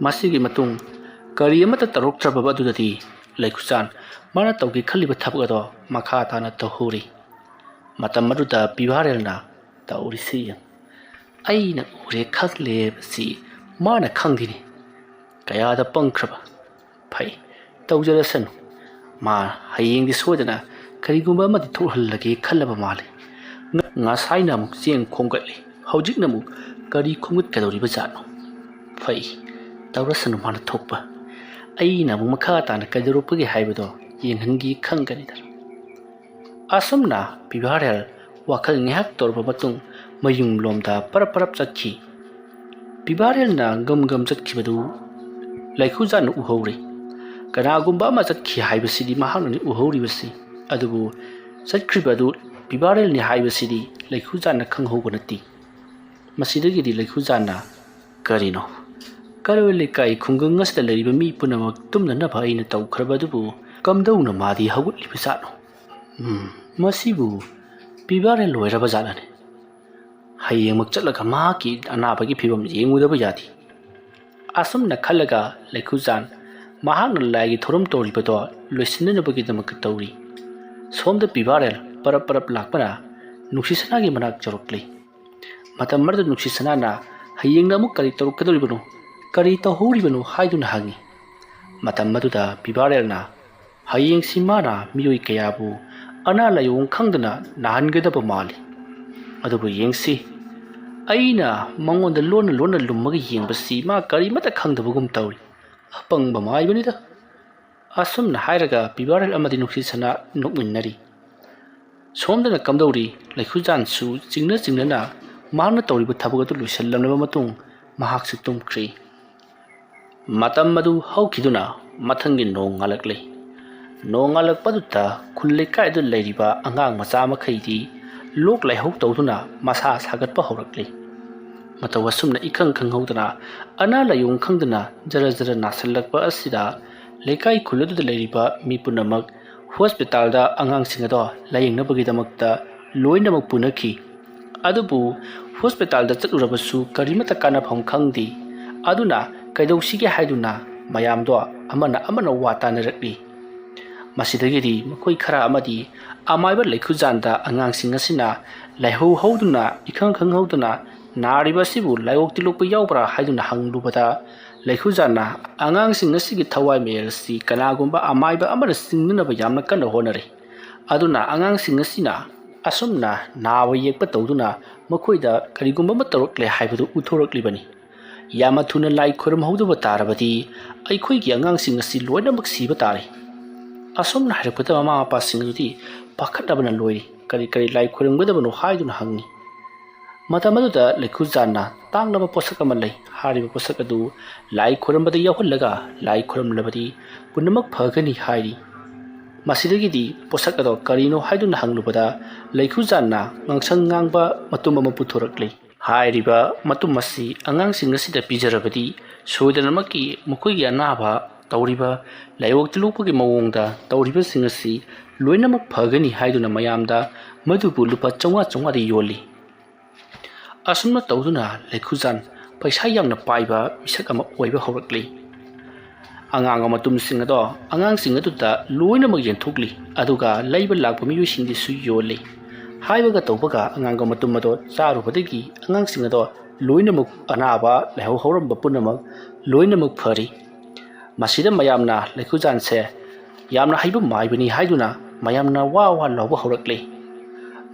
ꯃꯁꯤꯒꯤ ꯃꯇꯨꯡ ꯀꯔꯤ ꯑꯃꯠꯇ ꯇꯧꯔꯛꯇ꯭ꯔꯕ ꯑꯗꯨꯗꯗꯤ ꯂꯩꯈꯨꯆꯥꯟ ꯃꯥꯅ ꯇꯧꯒꯦ ꯈꯜꯂꯤꯕ ꯊꯕꯛ ꯑꯗꯣ ꯃꯈꯥ ꯇꯥꯅ ꯇꯧꯍꯧꯔꯤ꯫ ꯃꯇꯝ ꯑꯗꯨꯗ ꯄꯤꯕꯥꯔꯦꯜꯅ "ꯇꯧꯔꯤꯁꯤ ꯌꯦꯡ, ꯑꯩꯅ ꯎꯔꯦ ꯈꯪꯂꯦ ꯍꯥꯏꯕꯁꯤ ꯃꯥꯅ ꯈꯪꯗꯦꯅꯦ꯫ ꯀꯌꯥꯗ ꯄꯪꯈ꯭ꯔꯕ! ꯐꯩ, ꯇꯧꯖꯔꯁꯅꯨ꯫ ꯃꯥ ꯍꯌꯦꯡꯗꯤ ꯁꯣꯏꯗꯅ ꯀꯔꯤꯒꯨꯝꯕ ꯑꯃꯗꯤ ꯊꯣꯛꯍꯜꯂꯒꯦ ꯈꯜꯂꯕ ꯃꯥꯜꯂꯤ꯫ ꯉ-, ꯉꯁꯥꯏꯅ ꯑꯃꯨꯛ ꯆꯦꯡ ꯈꯣꯝꯒꯠꯂꯤ, ꯍꯧꯖꯤꯛꯅ ꯑꯃꯨꯛ ꯀꯔꯤ ꯈꯣꯝꯒꯠꯀꯗꯧꯔꯤꯕ ꯖꯥꯠꯅꯣ? ꯐꯩ, ꯇꯧꯔꯁꯅꯨ ꯃꯥꯅ ꯊꯣꯛꯄ꯫ ꯑꯩꯅ ꯑꯃꯨꯛ ꯃꯈꯥ ꯇꯥꯅ ꯀꯩꯗꯧꯔꯛꯄꯒꯦ ꯍꯥꯏꯕꯗꯣ ꯌꯦꯡꯍꯟꯒꯦ ꯈꯪꯒꯅꯤꯗ꯫ ꯑꯁꯨꯝꯅ ꯄꯤꯕꯥꯔꯦꯜ ꯋꯥꯈꯜ ꯉꯥꯏꯍꯥꯛ ꯇꯧꯔꯕ ꯃꯇꯨꯡ ꯃꯌꯨꯝꯂꯣꯝꯗ ꯄꯔꯞ ꯄꯔꯞ ꯆꯠꯈꯤ꯫ ꯄꯤꯕꯥꯔꯦꯜꯅ ꯒꯝ ꯒꯝ ꯆꯠꯈꯤꯕꯗꯨ ꯂꯩꯈꯨꯖꯥꯟꯅ ꯎꯍꯧꯔꯤ꯫ ꯀꯅꯥꯒꯨꯝꯕ ꯑꯃ ꯆꯠꯈꯤ ꯍꯥꯏꯕꯁꯤꯗꯤ ꯃꯍꯥꯛꯅꯅꯤ ꯎꯍꯧꯔꯤꯕꯁꯤ꯫ ꯑꯗꯨꯕꯨ ꯆꯠꯈ꯭ꯔꯤꯕ ꯑꯗꯨ ꯄꯤꯕꯥꯔꯦꯜꯅꯤ ꯍꯥꯏꯕꯁꯤꯗꯤ ꯂꯩꯈꯨꯖꯥꯟꯅ ꯈꯪꯍꯧꯕ ꯅꯠꯇꯦ꯫ ꯃꯁꯤꯗꯒꯤꯗꯤ ꯂꯩꯈꯨꯖꯥꯟꯅ, "ꯀꯔꯤꯅꯣ? ꯀꯩꯔꯣꯏ ꯂꯩꯀꯥꯏ ꯈꯨꯡꯒꯪ ꯑꯁꯤꯗ ꯂꯩꯔꯤꯕ ꯃꯤ ꯄꯨꯝꯅꯃꯛ ꯇꯨꯝꯅꯅꯕ ꯑꯩꯅ ꯇꯧꯈ꯭ꯔꯕ ꯑꯗꯨꯕꯨ ꯀꯝꯗꯧꯅ ꯃꯥꯗꯤ ꯍꯧꯒꯠꯂꯤꯕ ꯖꯥꯠꯅꯣ? ꯎꯝ, ꯃꯁꯤꯕꯨ ꯄꯤꯕꯥꯔꯦꯜ ꯑꯣꯏꯔꯕ ꯖꯥꯠꯂꯅꯦ? ꯍꯌꯦꯡꯃꯛ ꯆꯠꯂꯒ ꯃꯍꯥꯛꯀꯤ ꯑꯅꯥꯕꯒꯤ ꯐꯤꯕꯝ ꯌꯦꯡꯉꯨꯗꯕ ꯌꯥꯗꯦ"꯫ ꯑꯁꯨꯝꯅ ꯈꯜꯂꯒ ꯂꯩꯈꯨꯖꯥꯟ ꯃꯍꯥꯛꯅ ꯂꯥꯏꯒꯤ ꯊꯧꯔꯝ ꯇꯧꯔꯤꯕꯗꯣ ꯂꯣꯏꯁꯤꯟꯅꯅꯕꯒꯤꯗꯃꯛꯇ ꯇꯧꯔꯤ꯫ ꯁꯣꯝꯗ ꯄꯤꯕꯥꯔꯦꯜ ꯄꯔꯞ ꯄꯔꯞ ꯂꯥꯛꯄꯅ ꯅꯨꯡꯁꯤꯁꯅꯥꯒꯤ ꯃꯅꯥꯛ ꯌꯧꯔꯛꯂꯤ꯫ ꯃꯇꯝ ꯑꯃꯗ ꯅꯨꯡꯁꯤꯁꯅꯥꯅ ꯍꯌꯦꯡꯅ ꯑꯃꯨꯛ ꯀꯔꯤ ꯇꯧꯔꯛꯀꯗꯧꯔꯤꯕꯅꯣ, ꯀꯔꯤ ꯇꯧꯍꯧꯔꯤꯕꯅꯣ ꯍꯥꯏꯗꯨꯅ ꯍꯪꯉꯤ꯫ ꯃꯇꯝ ꯑꯗꯨꯗ ꯄꯤꯕꯥꯔꯦꯜꯅ, "ꯍꯌꯦꯡꯁꯤ ꯃꯥꯅ ꯃꯤꯑꯣꯏ ꯀꯌꯥꯕꯨ ꯑꯅꯥ ꯂꯥꯏꯑꯣꯡ ꯈꯪꯗꯅ ꯅꯥꯍꯟꯒꯗꯕ ꯃꯥꯜꯂꯤ꯫ ꯑꯗꯨꯕꯨ ꯌꯦꯡꯁꯤ, ꯑꯩꯅ ꯃꯉꯣꯟꯗ ꯂꯣꯟꯅ ꯂꯣꯟꯅ ꯂꯨꯝꯃꯒ ꯌꯦꯡꯕꯁꯤ ꯃꯥ ꯀꯔꯤꯃꯠꯇ ꯈꯪꯗꯕꯒꯨꯝ ꯇꯧꯔꯤ꯫ ꯑꯄꯪꯕ ꯃꯥꯏꯕꯅꯤꯗ"꯫ ꯑꯁꯨꯝꯅ ꯍꯥꯏꯔꯒ ꯄꯤꯕꯥꯔꯦꯜ ꯑꯃꯗꯤ ꯅꯨꯡꯁꯤꯁꯅꯥ ꯅꯣꯛꯃꯤꯟꯅꯔꯤ꯫ ꯁꯣꯝꯗꯅ ꯀꯝꯗꯧꯔꯤ, ꯂꯩꯈꯨꯖꯥꯟꯁꯨ ꯆꯤꯡꯅ ꯆꯤꯡꯅꯅ ꯃꯍꯥꯛꯅ ꯇꯧꯔꯤꯕ ꯊꯕꯛ ꯑꯗꯨ ꯂꯣꯏꯁꯤꯜꯂꯝꯂꯕ ꯃꯇꯨꯡ ꯃꯍꯥꯛꯁꯨ ꯇꯨꯝꯈ꯭ꯔꯤ꯫ ꯃꯇꯝ ꯑꯗꯨ ꯍꯧꯈꯤꯗꯨꯅ ꯃꯊꯪꯒꯤ ꯅꯣꯡ ꯉꯥꯜꯂꯛꯂꯤ꯫ ꯅꯣꯡ ꯉꯥꯜꯂꯛꯄꯗꯨꯗ ꯈꯨꯜ ꯂꯩꯀꯥꯏꯗ ꯂꯩꯔꯤꯕ ꯑꯉꯥꯡ ꯃꯆꯥ ꯃꯈꯩꯗꯤ ꯂꯣꯛ ꯂꯥꯏꯍꯧ ꯇꯧꯗꯨꯅ ꯃꯁꯥ ꯁꯥꯒꯠꯄ ꯍꯧꯔꯛꯂꯤ꯫ ꯃꯇꯧ ꯑꯁꯨꯝꯅ ꯏꯈꯪ ꯈꯪꯍꯧꯗꯅ ꯑꯅꯥ ꯂꯥꯏꯑꯣꯡ ꯈꯪꯗꯅ ꯖꯔ ꯖꯔ ꯅꯥꯁꯤꯜꯂꯛꯄ ꯑꯁꯤꯗ ꯂꯩꯀꯥꯏ ꯈꯨꯜ ꯑꯗꯨꯗ ꯂꯩꯔꯤꯕ ꯃꯤ ꯄꯨꯝꯅꯃꯛ ꯍꯣꯁꯄꯤꯇꯥꯜꯗ ꯑꯉꯥꯡꯁꯤꯡ ꯑꯗꯣ ꯂꯥꯌꯦꯡꯅꯕꯒꯤꯗꯃꯛꯇ ꯂꯣꯏꯅꯃꯛ ꯄꯨꯅꯈꯤ꯫ ꯑꯗꯨꯕꯨ ꯍꯣꯁꯄꯤꯇꯥꯜꯗ ꯆꯠꯂꯨꯔꯕꯁꯨ ꯀꯔꯤꯃꯠꯇ ꯀꯥꯟꯅꯐꯝ ꯈꯪꯗꯦ꯫ ꯑꯗꯨꯅ ꯀꯩꯗꯧꯁꯤꯒꯦ ꯍꯥꯏꯗꯨꯅ ꯃꯌꯥꯝꯗꯣ ꯑꯃꯅ ꯑꯃꯅ ꯋꯥ ꯇꯥꯅꯔꯛꯂꯤ꯫ ꯃꯁꯤꯗꯒꯤꯗꯤ ꯃꯈꯣꯏ ꯈꯔ ꯑꯃꯗꯤ ꯑꯃꯥꯏꯕ ꯂꯩꯈꯨꯖꯥꯟꯗ ꯑꯉꯥꯡꯁꯤꯡ ꯑꯁꯤꯅ ꯂꯥꯏꯍꯧ ꯍꯧꯗꯨꯅ ꯏꯈꯪ ꯈꯪꯍꯧꯗꯅ ꯅꯥꯔꯤꯕ ꯑꯁꯤꯕꯨ ꯂꯥꯏꯑꯣꯡ ꯇꯤꯜꯂꯣꯛꯄ ꯌꯥꯎꯕ꯭ꯔꯥ ꯍꯥꯏꯗꯨꯅ ꯍꯪꯂꯨꯕꯗ, ꯂꯩꯈꯨꯖꯥꯟꯅ ꯑꯉꯥꯡꯁꯤꯡ ꯑꯁꯤꯒꯤ ꯊꯋꯥꯏ ꯃꯌꯦꯜ ꯑꯁꯤ ꯀꯅꯥꯒꯨꯝꯕ ꯑꯃꯥꯏꯕ ꯑꯃꯅ ꯆꯤꯡꯅꯅꯕ ꯌꯥꯝꯅ ꯀꯟꯅ ꯍꯣꯠꯅꯔꯤ꯫ ꯑꯗꯨꯅ ꯑꯉꯥꯡꯁꯤꯡ ꯑꯁꯤꯅ ꯑꯁꯨꯝꯅ ꯅꯥꯕ ꯌꯦꯛꯄ ꯇꯧꯗꯨꯅ ꯃꯈꯣꯏꯗ ꯀꯔꯤꯒꯨꯝꯕ ꯑꯃ ꯇꯧꯔꯛꯂꯦ ꯍꯥꯏꯕꯗꯨ ꯎꯠꯊꯣꯔꯛꯂꯤꯕꯅꯤ꯫ ꯌꯥꯝꯅ ꯊꯨꯅ ꯂꯥꯏ ꯈꯣꯏꯔꯝꯍꯧꯗꯕ ꯇꯥꯔꯕꯗꯤ ꯑꯩꯈꯣꯏꯒꯤ ꯑꯉꯥꯡꯁꯤꯡ ꯑꯁꯤ ꯂꯣꯏꯅꯃꯛ ꯁꯤꯕ ꯇꯥꯔꯦ꯫ ꯑꯁꯨꯝꯅ ꯍꯥꯏꯔꯛꯄꯗ ꯃꯃꯥ ꯃꯄꯥꯁꯤꯡ ꯑꯗꯨꯗꯤ ꯄꯥꯈꯠꯅꯕꯅ ꯂꯣꯏꯔꯤ꯫ ꯀꯔꯤ ꯀꯔꯤ ꯂꯥꯏ ꯈꯣꯏꯔꯝꯒꯗꯕꯅꯣ ꯍꯥꯏꯗꯨꯅ ꯍꯪꯉꯤ꯫ ꯃꯇꯝ ꯑꯗꯨꯗ ꯂꯩꯈꯨꯖꯥꯟꯅ ꯇꯥꯡꯂꯕ ꯄꯣꯠꯁꯛ ꯑꯃ ꯂꯩ꯫ ꯍꯥꯏꯔꯤꯕ ꯄꯣꯠꯁꯛ ꯑꯗꯨ ꯂꯥꯏ ꯈꯣꯏꯔꯝꯕꯗ ꯌꯥꯎꯍꯜꯂꯒ ꯂꯥꯏ ꯈꯣꯏꯔꯝꯂꯕꯗꯤ ꯄꯨꯝꯅꯃꯛ ꯐꯒꯅꯤ ꯍꯥꯏꯔꯤ꯫ ꯃꯁꯤꯗꯒꯤꯗꯤ ꯄꯣꯠꯁꯛ ꯑꯗꯣ ꯀꯔꯤꯅꯣ ꯍꯥꯏꯗꯨꯅ ꯍꯪꯂꯨꯕꯗ ꯂꯩꯈꯨꯖꯥꯟꯅ ꯉꯥꯡꯁꯪ ꯉꯥꯡꯕ ꯃꯇꯨꯝ ꯑꯃ ꯄꯨꯊꯣꯔꯛꯂꯤ꯫ ꯍꯥꯏꯔꯤꯕ ꯃꯇꯨꯝ ꯑꯁꯤ ꯑꯉꯥꯡꯁꯤꯡ ꯑꯁꯤꯗ ꯄꯤꯖꯔꯕꯗꯤ ꯁꯣꯏꯗꯅꯃꯛꯀꯤ ꯃꯈꯣꯏꯒꯤ ꯑꯅꯥꯕ ꯇꯧꯔꯤꯕ ꯂꯥꯏꯑꯣꯡ ꯇꯤꯜꯂꯣꯛꯄꯒꯤ ꯃꯑꯣꯡꯗ ꯇꯧꯔꯤꯕꯁꯤꯡ ꯑꯁꯤ ꯂꯣꯏꯅꯃꯛ ꯐꯒꯅꯤ ꯍꯥꯏꯗꯨꯅ ꯃꯌꯥꯝꯗ ꯃꯗꯨꯕꯨ ꯂꯨꯄꯥ ꯆꯥꯝꯃꯉꯥ ꯆꯥꯝꯃꯉꯥꯗ ꯌꯣꯜꯂꯤ꯫ ꯑꯁꯨꯝꯅ ꯇꯧꯗꯨꯅ ꯂꯩꯈꯨꯖꯥꯟ ꯄꯩꯁꯥ ꯌꯥꯝꯅ ꯄꯥꯏꯕ ꯃꯤꯁꯛ ꯑꯃ ꯑꯣꯏꯕ ꯍꯧꯔꯛꯂꯤ꯫ ꯑꯉꯥꯡꯕ ꯃꯇꯨꯝꯁꯤꯡ ꯑꯗꯣ ꯑꯉꯥꯡꯁꯤꯡ ꯑꯗꯨꯗ ꯂꯣꯏꯅꯃꯛ ꯌꯦꯟꯊꯣꯛꯂꯤ, ꯑꯗꯨꯒ ꯂꯩꯕ ꯂꯥꯛꯄ ꯃꯤꯑꯣꯏꯁꯤꯡꯗꯁꯨ ꯌꯣꯜꯂꯤ꯫ ꯍꯥꯏꯕꯒ ꯇꯧꯕꯒ ꯑꯉꯥꯡꯕ ꯃꯇꯨꯝ ꯑꯗꯣ ꯆꯥꯔꯨꯕꯗꯒꯤ ꯑꯉꯥꯡꯁꯤꯡ ꯑꯗꯣ ꯂꯣꯏꯅꯃꯛ ꯑꯅꯥꯕ ꯂꯥꯏꯍꯧ ꯍꯧꯔꯝꯕ ꯄꯨꯝꯅꯃꯛ ꯂꯣꯏꯅꯃꯛ ꯐꯔꯤ꯫ ꯃꯁꯤꯗ ꯃꯌꯥꯝꯅ ꯂꯩꯈꯨꯖꯥꯟꯁꯦ ꯌꯥꯝꯅ ꯍꯩꯕ ꯃꯥꯏꯕꯅꯤ ꯍꯥꯏꯗꯨꯅ ꯃꯌꯥꯝꯅ ꯋꯥ ꯋꯥ ꯂꯥꯎꯕ ꯍꯧꯔꯛꯂꯤ꯫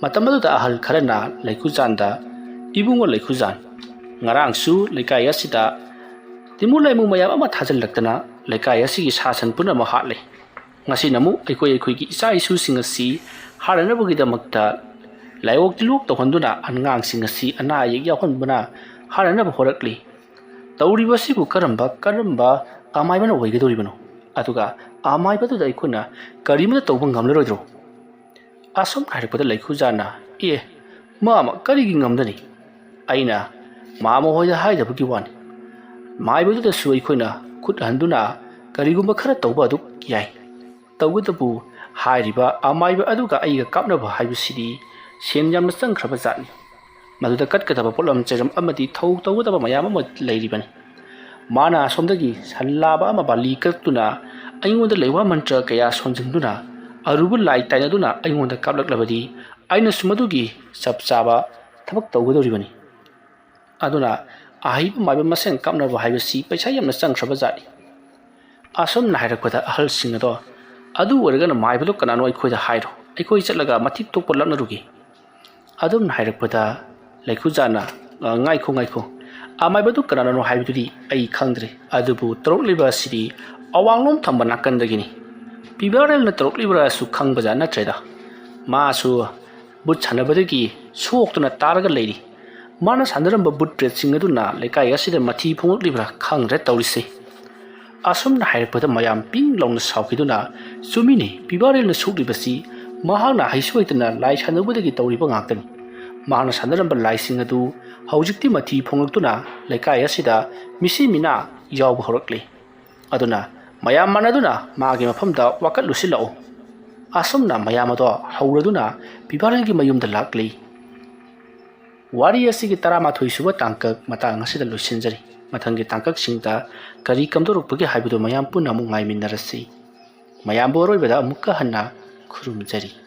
ꯃꯇꯝ ꯑꯗꯨꯗ ꯑꯍꯜ ꯈꯔꯅ ꯂꯩꯈꯨꯖꯥꯟꯗ, "ꯏꯕꯨꯡꯉꯣ ꯂꯩꯈꯨꯖꯥꯟ, ꯉꯔꯥꯡꯁꯨ ꯂꯩꯀꯥꯏ ꯑꯁꯤꯗ ꯇꯤꯃꯨ ꯂꯩꯃꯨ ꯃꯌꯥꯝ ꯑꯃ ꯊꯥꯖꯤꯜꯂꯛꯇꯅ ꯂꯩꯀꯥꯏ ꯑꯁꯤꯒꯤ ꯁꯥ ꯁꯟ ꯄꯨꯝꯅꯃꯛ ꯍꯥꯠꯂꯦ꯫ ꯉꯁꯤꯅ ꯑꯃꯨꯛ ꯑꯩꯈꯣꯏ ꯑꯩꯈꯣꯏꯒꯤ ꯏꯆꯥ ꯏꯁꯨꯁꯤꯡ ꯑꯁꯤ ꯍꯥꯠꯅꯅꯕꯒꯤꯗꯃꯛꯇ ꯂꯥꯏꯑꯣꯛ ꯇꯤꯜꯂꯣꯛ ꯇꯧꯍꯟꯗꯨꯅ ꯑꯉꯥꯡꯁꯤꯡ ꯑꯁꯤ ꯑꯅꯥ ꯑꯌꯦꯛ ꯌꯥꯎꯍꯟꯕꯅ ꯍꯥꯠꯅꯅꯕ ꯍꯣꯠꯅꯔꯛꯂꯤ꯫ ꯇꯧꯔꯤꯕ ꯑꯁꯤꯕꯨ ꯀꯔꯝꯕ, ꯀꯔꯝꯕ ꯑꯃꯥꯏꯕꯅ ꯑꯣꯏꯒꯗꯧꯔꯤꯕꯅꯣ? ꯑꯗꯨꯒ ꯑꯃꯥꯏꯕꯗꯨꯗ ꯑꯩꯈꯣꯏꯅ ꯀꯔꯤꯃꯠꯇ ꯇꯧꯕ ꯉꯝꯂꯔꯣꯏꯗ꯭ꯔꯣ?" ꯑꯁꯨꯝ ꯍꯥꯏꯔꯛꯄꯗ ꯂꯩꯈꯨꯖꯥꯟꯅ, "ꯑꯦ, ꯃꯥꯃ ꯀꯔꯤꯒꯤ ꯉꯝꯗꯅꯤ? ꯑꯩꯅ ꯃꯥꯃ ꯍꯣꯏꯗ ꯍꯥꯏꯗꯕꯒꯤ ꯋꯥꯅꯤ꯫ ꯃꯥꯏꯕꯗꯨꯗꯁꯨ ꯑꯩꯈꯣꯏꯅ ꯈꯨꯠ ꯍꯟꯗꯨꯅ ꯀꯔꯤꯒꯨꯝꯕ ꯈꯔ ꯇꯧꯕ ꯑꯗꯨ ꯌꯥꯏ꯫ ꯇꯧꯕꯇꯕꯨ ꯍꯥꯏꯔꯤꯕ ꯑꯃꯥꯏꯕ ꯑꯗꯨꯒ ꯑꯩꯒ ꯀꯥꯞꯅꯕ ꯍꯥꯏꯕꯁꯤꯗꯤ ꯁꯦꯟ ꯌꯥꯝꯅ ꯆꯪꯈ꯭ꯔꯕ ꯖꯥꯠꯅꯤ꯫ ꯃꯗꯨꯗ ꯀꯠꯀꯗꯕ ꯄꯣꯠꯂꯝ ꯆꯩꯔꯝ ꯑꯃꯗꯤ ꯊꯧ ꯇꯧꯒꯗꯕ ꯃꯌꯥꯝ ꯑꯃ ꯂꯩꯔꯤꯕꯅꯤ꯫ ꯃꯥꯅ ꯑꯁꯣꯝꯗꯒꯤ ꯁꯟ ꯂꯥꯕ ꯑꯃ ꯕꯥꯂꯤ ꯀꯛꯇꯨꯅ ꯑꯩꯉꯣꯟꯗ ꯂꯩꯋꯥ ꯃꯟꯇ꯭ꯔ ꯀꯌꯥ ꯁꯣꯟꯖꯤꯟꯗꯨꯅ ꯑꯔꯨꯕ ꯂꯥꯏ ꯇꯥꯏꯅꯗꯨꯅ ꯑꯩꯉꯣꯟꯗ ꯀꯥꯞꯂꯛꯂꯕꯗꯤ ꯑꯩꯅꯁꯨ ꯃꯗꯨꯒꯤ ꯆꯞ ꯆꯥꯕ ꯊꯕꯛ ꯇꯧꯒꯗꯧꯔꯤꯕꯅꯤ꯫ ꯑꯗꯨꯅ ꯑꯍꯩꯕ ꯃꯥꯏꯕ ꯃꯁꯦꯟ ꯀꯥꯞꯅꯕ ꯍꯥꯏꯕꯁꯤ ꯄꯩꯁꯥ ꯌꯥꯝꯅ ꯆꯪꯈ꯭ꯔꯕ ꯖꯥꯠꯅꯤ꯫" ꯑꯁꯨꯝꯅ ꯍꯥꯏꯔꯛꯄꯗ ꯑꯍꯜꯁꯤꯡ ꯑꯗꯣ, "ꯑꯗꯨ ꯑꯣꯏꯔꯒꯅ ꯃꯥꯏꯕꯗꯣ ꯀꯅꯥꯅꯣ ꯑꯩꯈꯣꯏꯗ ꯍꯥꯏꯔꯣ, ꯑꯩꯈꯣꯏ ꯆꯠꯂꯒ ꯃꯊꯤꯛ ꯊꯣꯛꯄ ꯂꯥꯛꯅꯔꯨꯒꯦ꯫" ꯑꯗꯨꯝꯅ ꯍꯥꯏꯔꯛꯄꯗ ꯂꯩꯈꯨꯖꯥꯟꯅ, "ꯑ, ꯉꯥꯏꯈꯣ, ꯉꯥꯏꯈꯣ, ꯑꯃꯥꯏꯕꯗꯨ ꯀꯅꯥꯅꯅꯣ ꯍꯥꯏꯕꯗꯨꯗꯤ ꯑꯩ ꯈꯪꯗ꯭ꯔꯦ, ꯑꯗꯨꯕꯨ ꯇꯧꯔꯛꯂꯤꯕ ꯑꯁꯤꯗꯤ ꯑꯋꯥꯡꯂꯣꯝ ꯊꯪꯕ ꯅꯥꯀꯟꯗꯒꯤꯅꯤ꯫ ꯄꯤꯕꯥꯔꯦꯜꯅ ꯇꯧꯔꯛꯂꯤꯕ꯭ꯔꯥꯁꯨ ꯈꯪꯕꯖꯥꯠ ꯅꯠꯇ꯭ꯔꯦꯗ꯫ ꯃꯥꯁꯨ ꯕꯨꯠ ꯁꯥꯟꯅꯕꯗꯒꯤ ꯁꯣꯛꯇꯨꯅ ꯇꯥꯔꯒ ꯂꯩꯔꯤ꯫ ꯃꯥꯅ ꯁꯥꯟꯅꯔꯝꯕ ꯕꯨꯠ ꯕ꯭ꯔꯦꯗꯁꯤꯡ ꯑꯗꯨꯅ ꯂꯩꯀꯥꯏ ꯑꯁꯤꯗ ꯃꯊꯤ ꯐꯣꯡꯂꯛꯂꯤꯕ꯭ꯔꯥ ꯈꯪꯗ꯭ꯔꯦ ꯇꯧꯔꯤꯁꯦ꯫ ꯑꯁꯨꯝꯅ ꯍꯥꯏꯔꯛꯄꯗ ꯃꯌꯥꯝ ꯄꯤꯡ ꯂꯥꯎꯅ ꯁꯥꯎꯈꯤꯗꯨꯅ, "ꯆꯨꯝꯃꯤꯅꯦ, ꯄꯤꯕꯥꯔꯦꯜꯅ ꯁꯣꯛꯂꯤꯕꯁꯤ ꯃꯍꯥꯛꯅ ꯍꯩꯁꯨ ꯍꯩꯇꯅ ꯂꯥꯏ ꯁꯥꯟꯅꯕꯗꯒꯤ ꯇꯧꯔꯤꯕ ꯉꯥꯛꯇꯅꯤ꯫ ꯃꯍꯥꯛꯅ ꯁꯥꯟꯅꯔꯝꯕ ꯂꯥꯏꯁꯤꯡ ꯑꯗꯨ ꯍꯧꯖꯤꯛꯇꯤ ꯃꯊꯤ ꯐꯣꯡꯂꯛꯇꯨꯅ ꯂꯩꯀꯥꯏ ꯑꯁꯤꯗ ꯃꯤꯁꯤ ꯃꯤꯅꯥ ꯌꯥꯎꯕ ꯍꯧꯔꯛꯂꯦ꯫ ꯑꯗꯨꯅ ꯃꯌꯥꯝ ꯃꯥꯟꯅꯗꯨꯅ ꯃꯥꯒꯤ ꯃꯐꯝꯗ ꯋꯥꯀꯠꯂꯨꯁꯤꯜꯂꯛꯎ"꯫ ꯑꯁꯨꯝꯅ ꯃꯌꯥꯝ ꯑꯗꯣ ꯍꯧꯔꯗꯨꯅ ꯄꯤꯕꯥꯔꯦꯜꯒꯤ ꯃꯌꯨꯝꯗ ꯂꯥꯛꯂꯤ꯫ ꯋꯥꯔꯤ ꯑꯁꯤꯒꯤ ꯇꯔꯥꯃꯥꯊꯣꯏ ꯁꯨꯕ ꯇꯥꯡꯀꯛ ꯃꯇꯥꯡ ꯑꯁꯤꯗ ꯂꯣꯏꯁꯤꯟꯖꯔꯤ꯫ ꯃꯊꯪꯒꯤ ꯇꯥꯡꯀꯛꯁꯤꯡꯗ ꯀꯔꯤ ꯀꯝꯗꯧꯔꯛꯄꯒꯦ ꯍꯥꯏꯕꯗꯨ ꯃꯌꯥꯝ ꯄꯨꯟꯅ ꯑꯃꯨꯛ ꯉꯥꯏꯃꯤꯟꯅꯔꯁꯤ꯫ ꯃꯌꯥꯝꯕꯨ ꯑꯔꯣꯏꯕꯗ ꯑꯃꯨꯛꯀ ꯍꯟꯅ ꯈꯨꯔꯨꯝꯖꯔꯤ꯫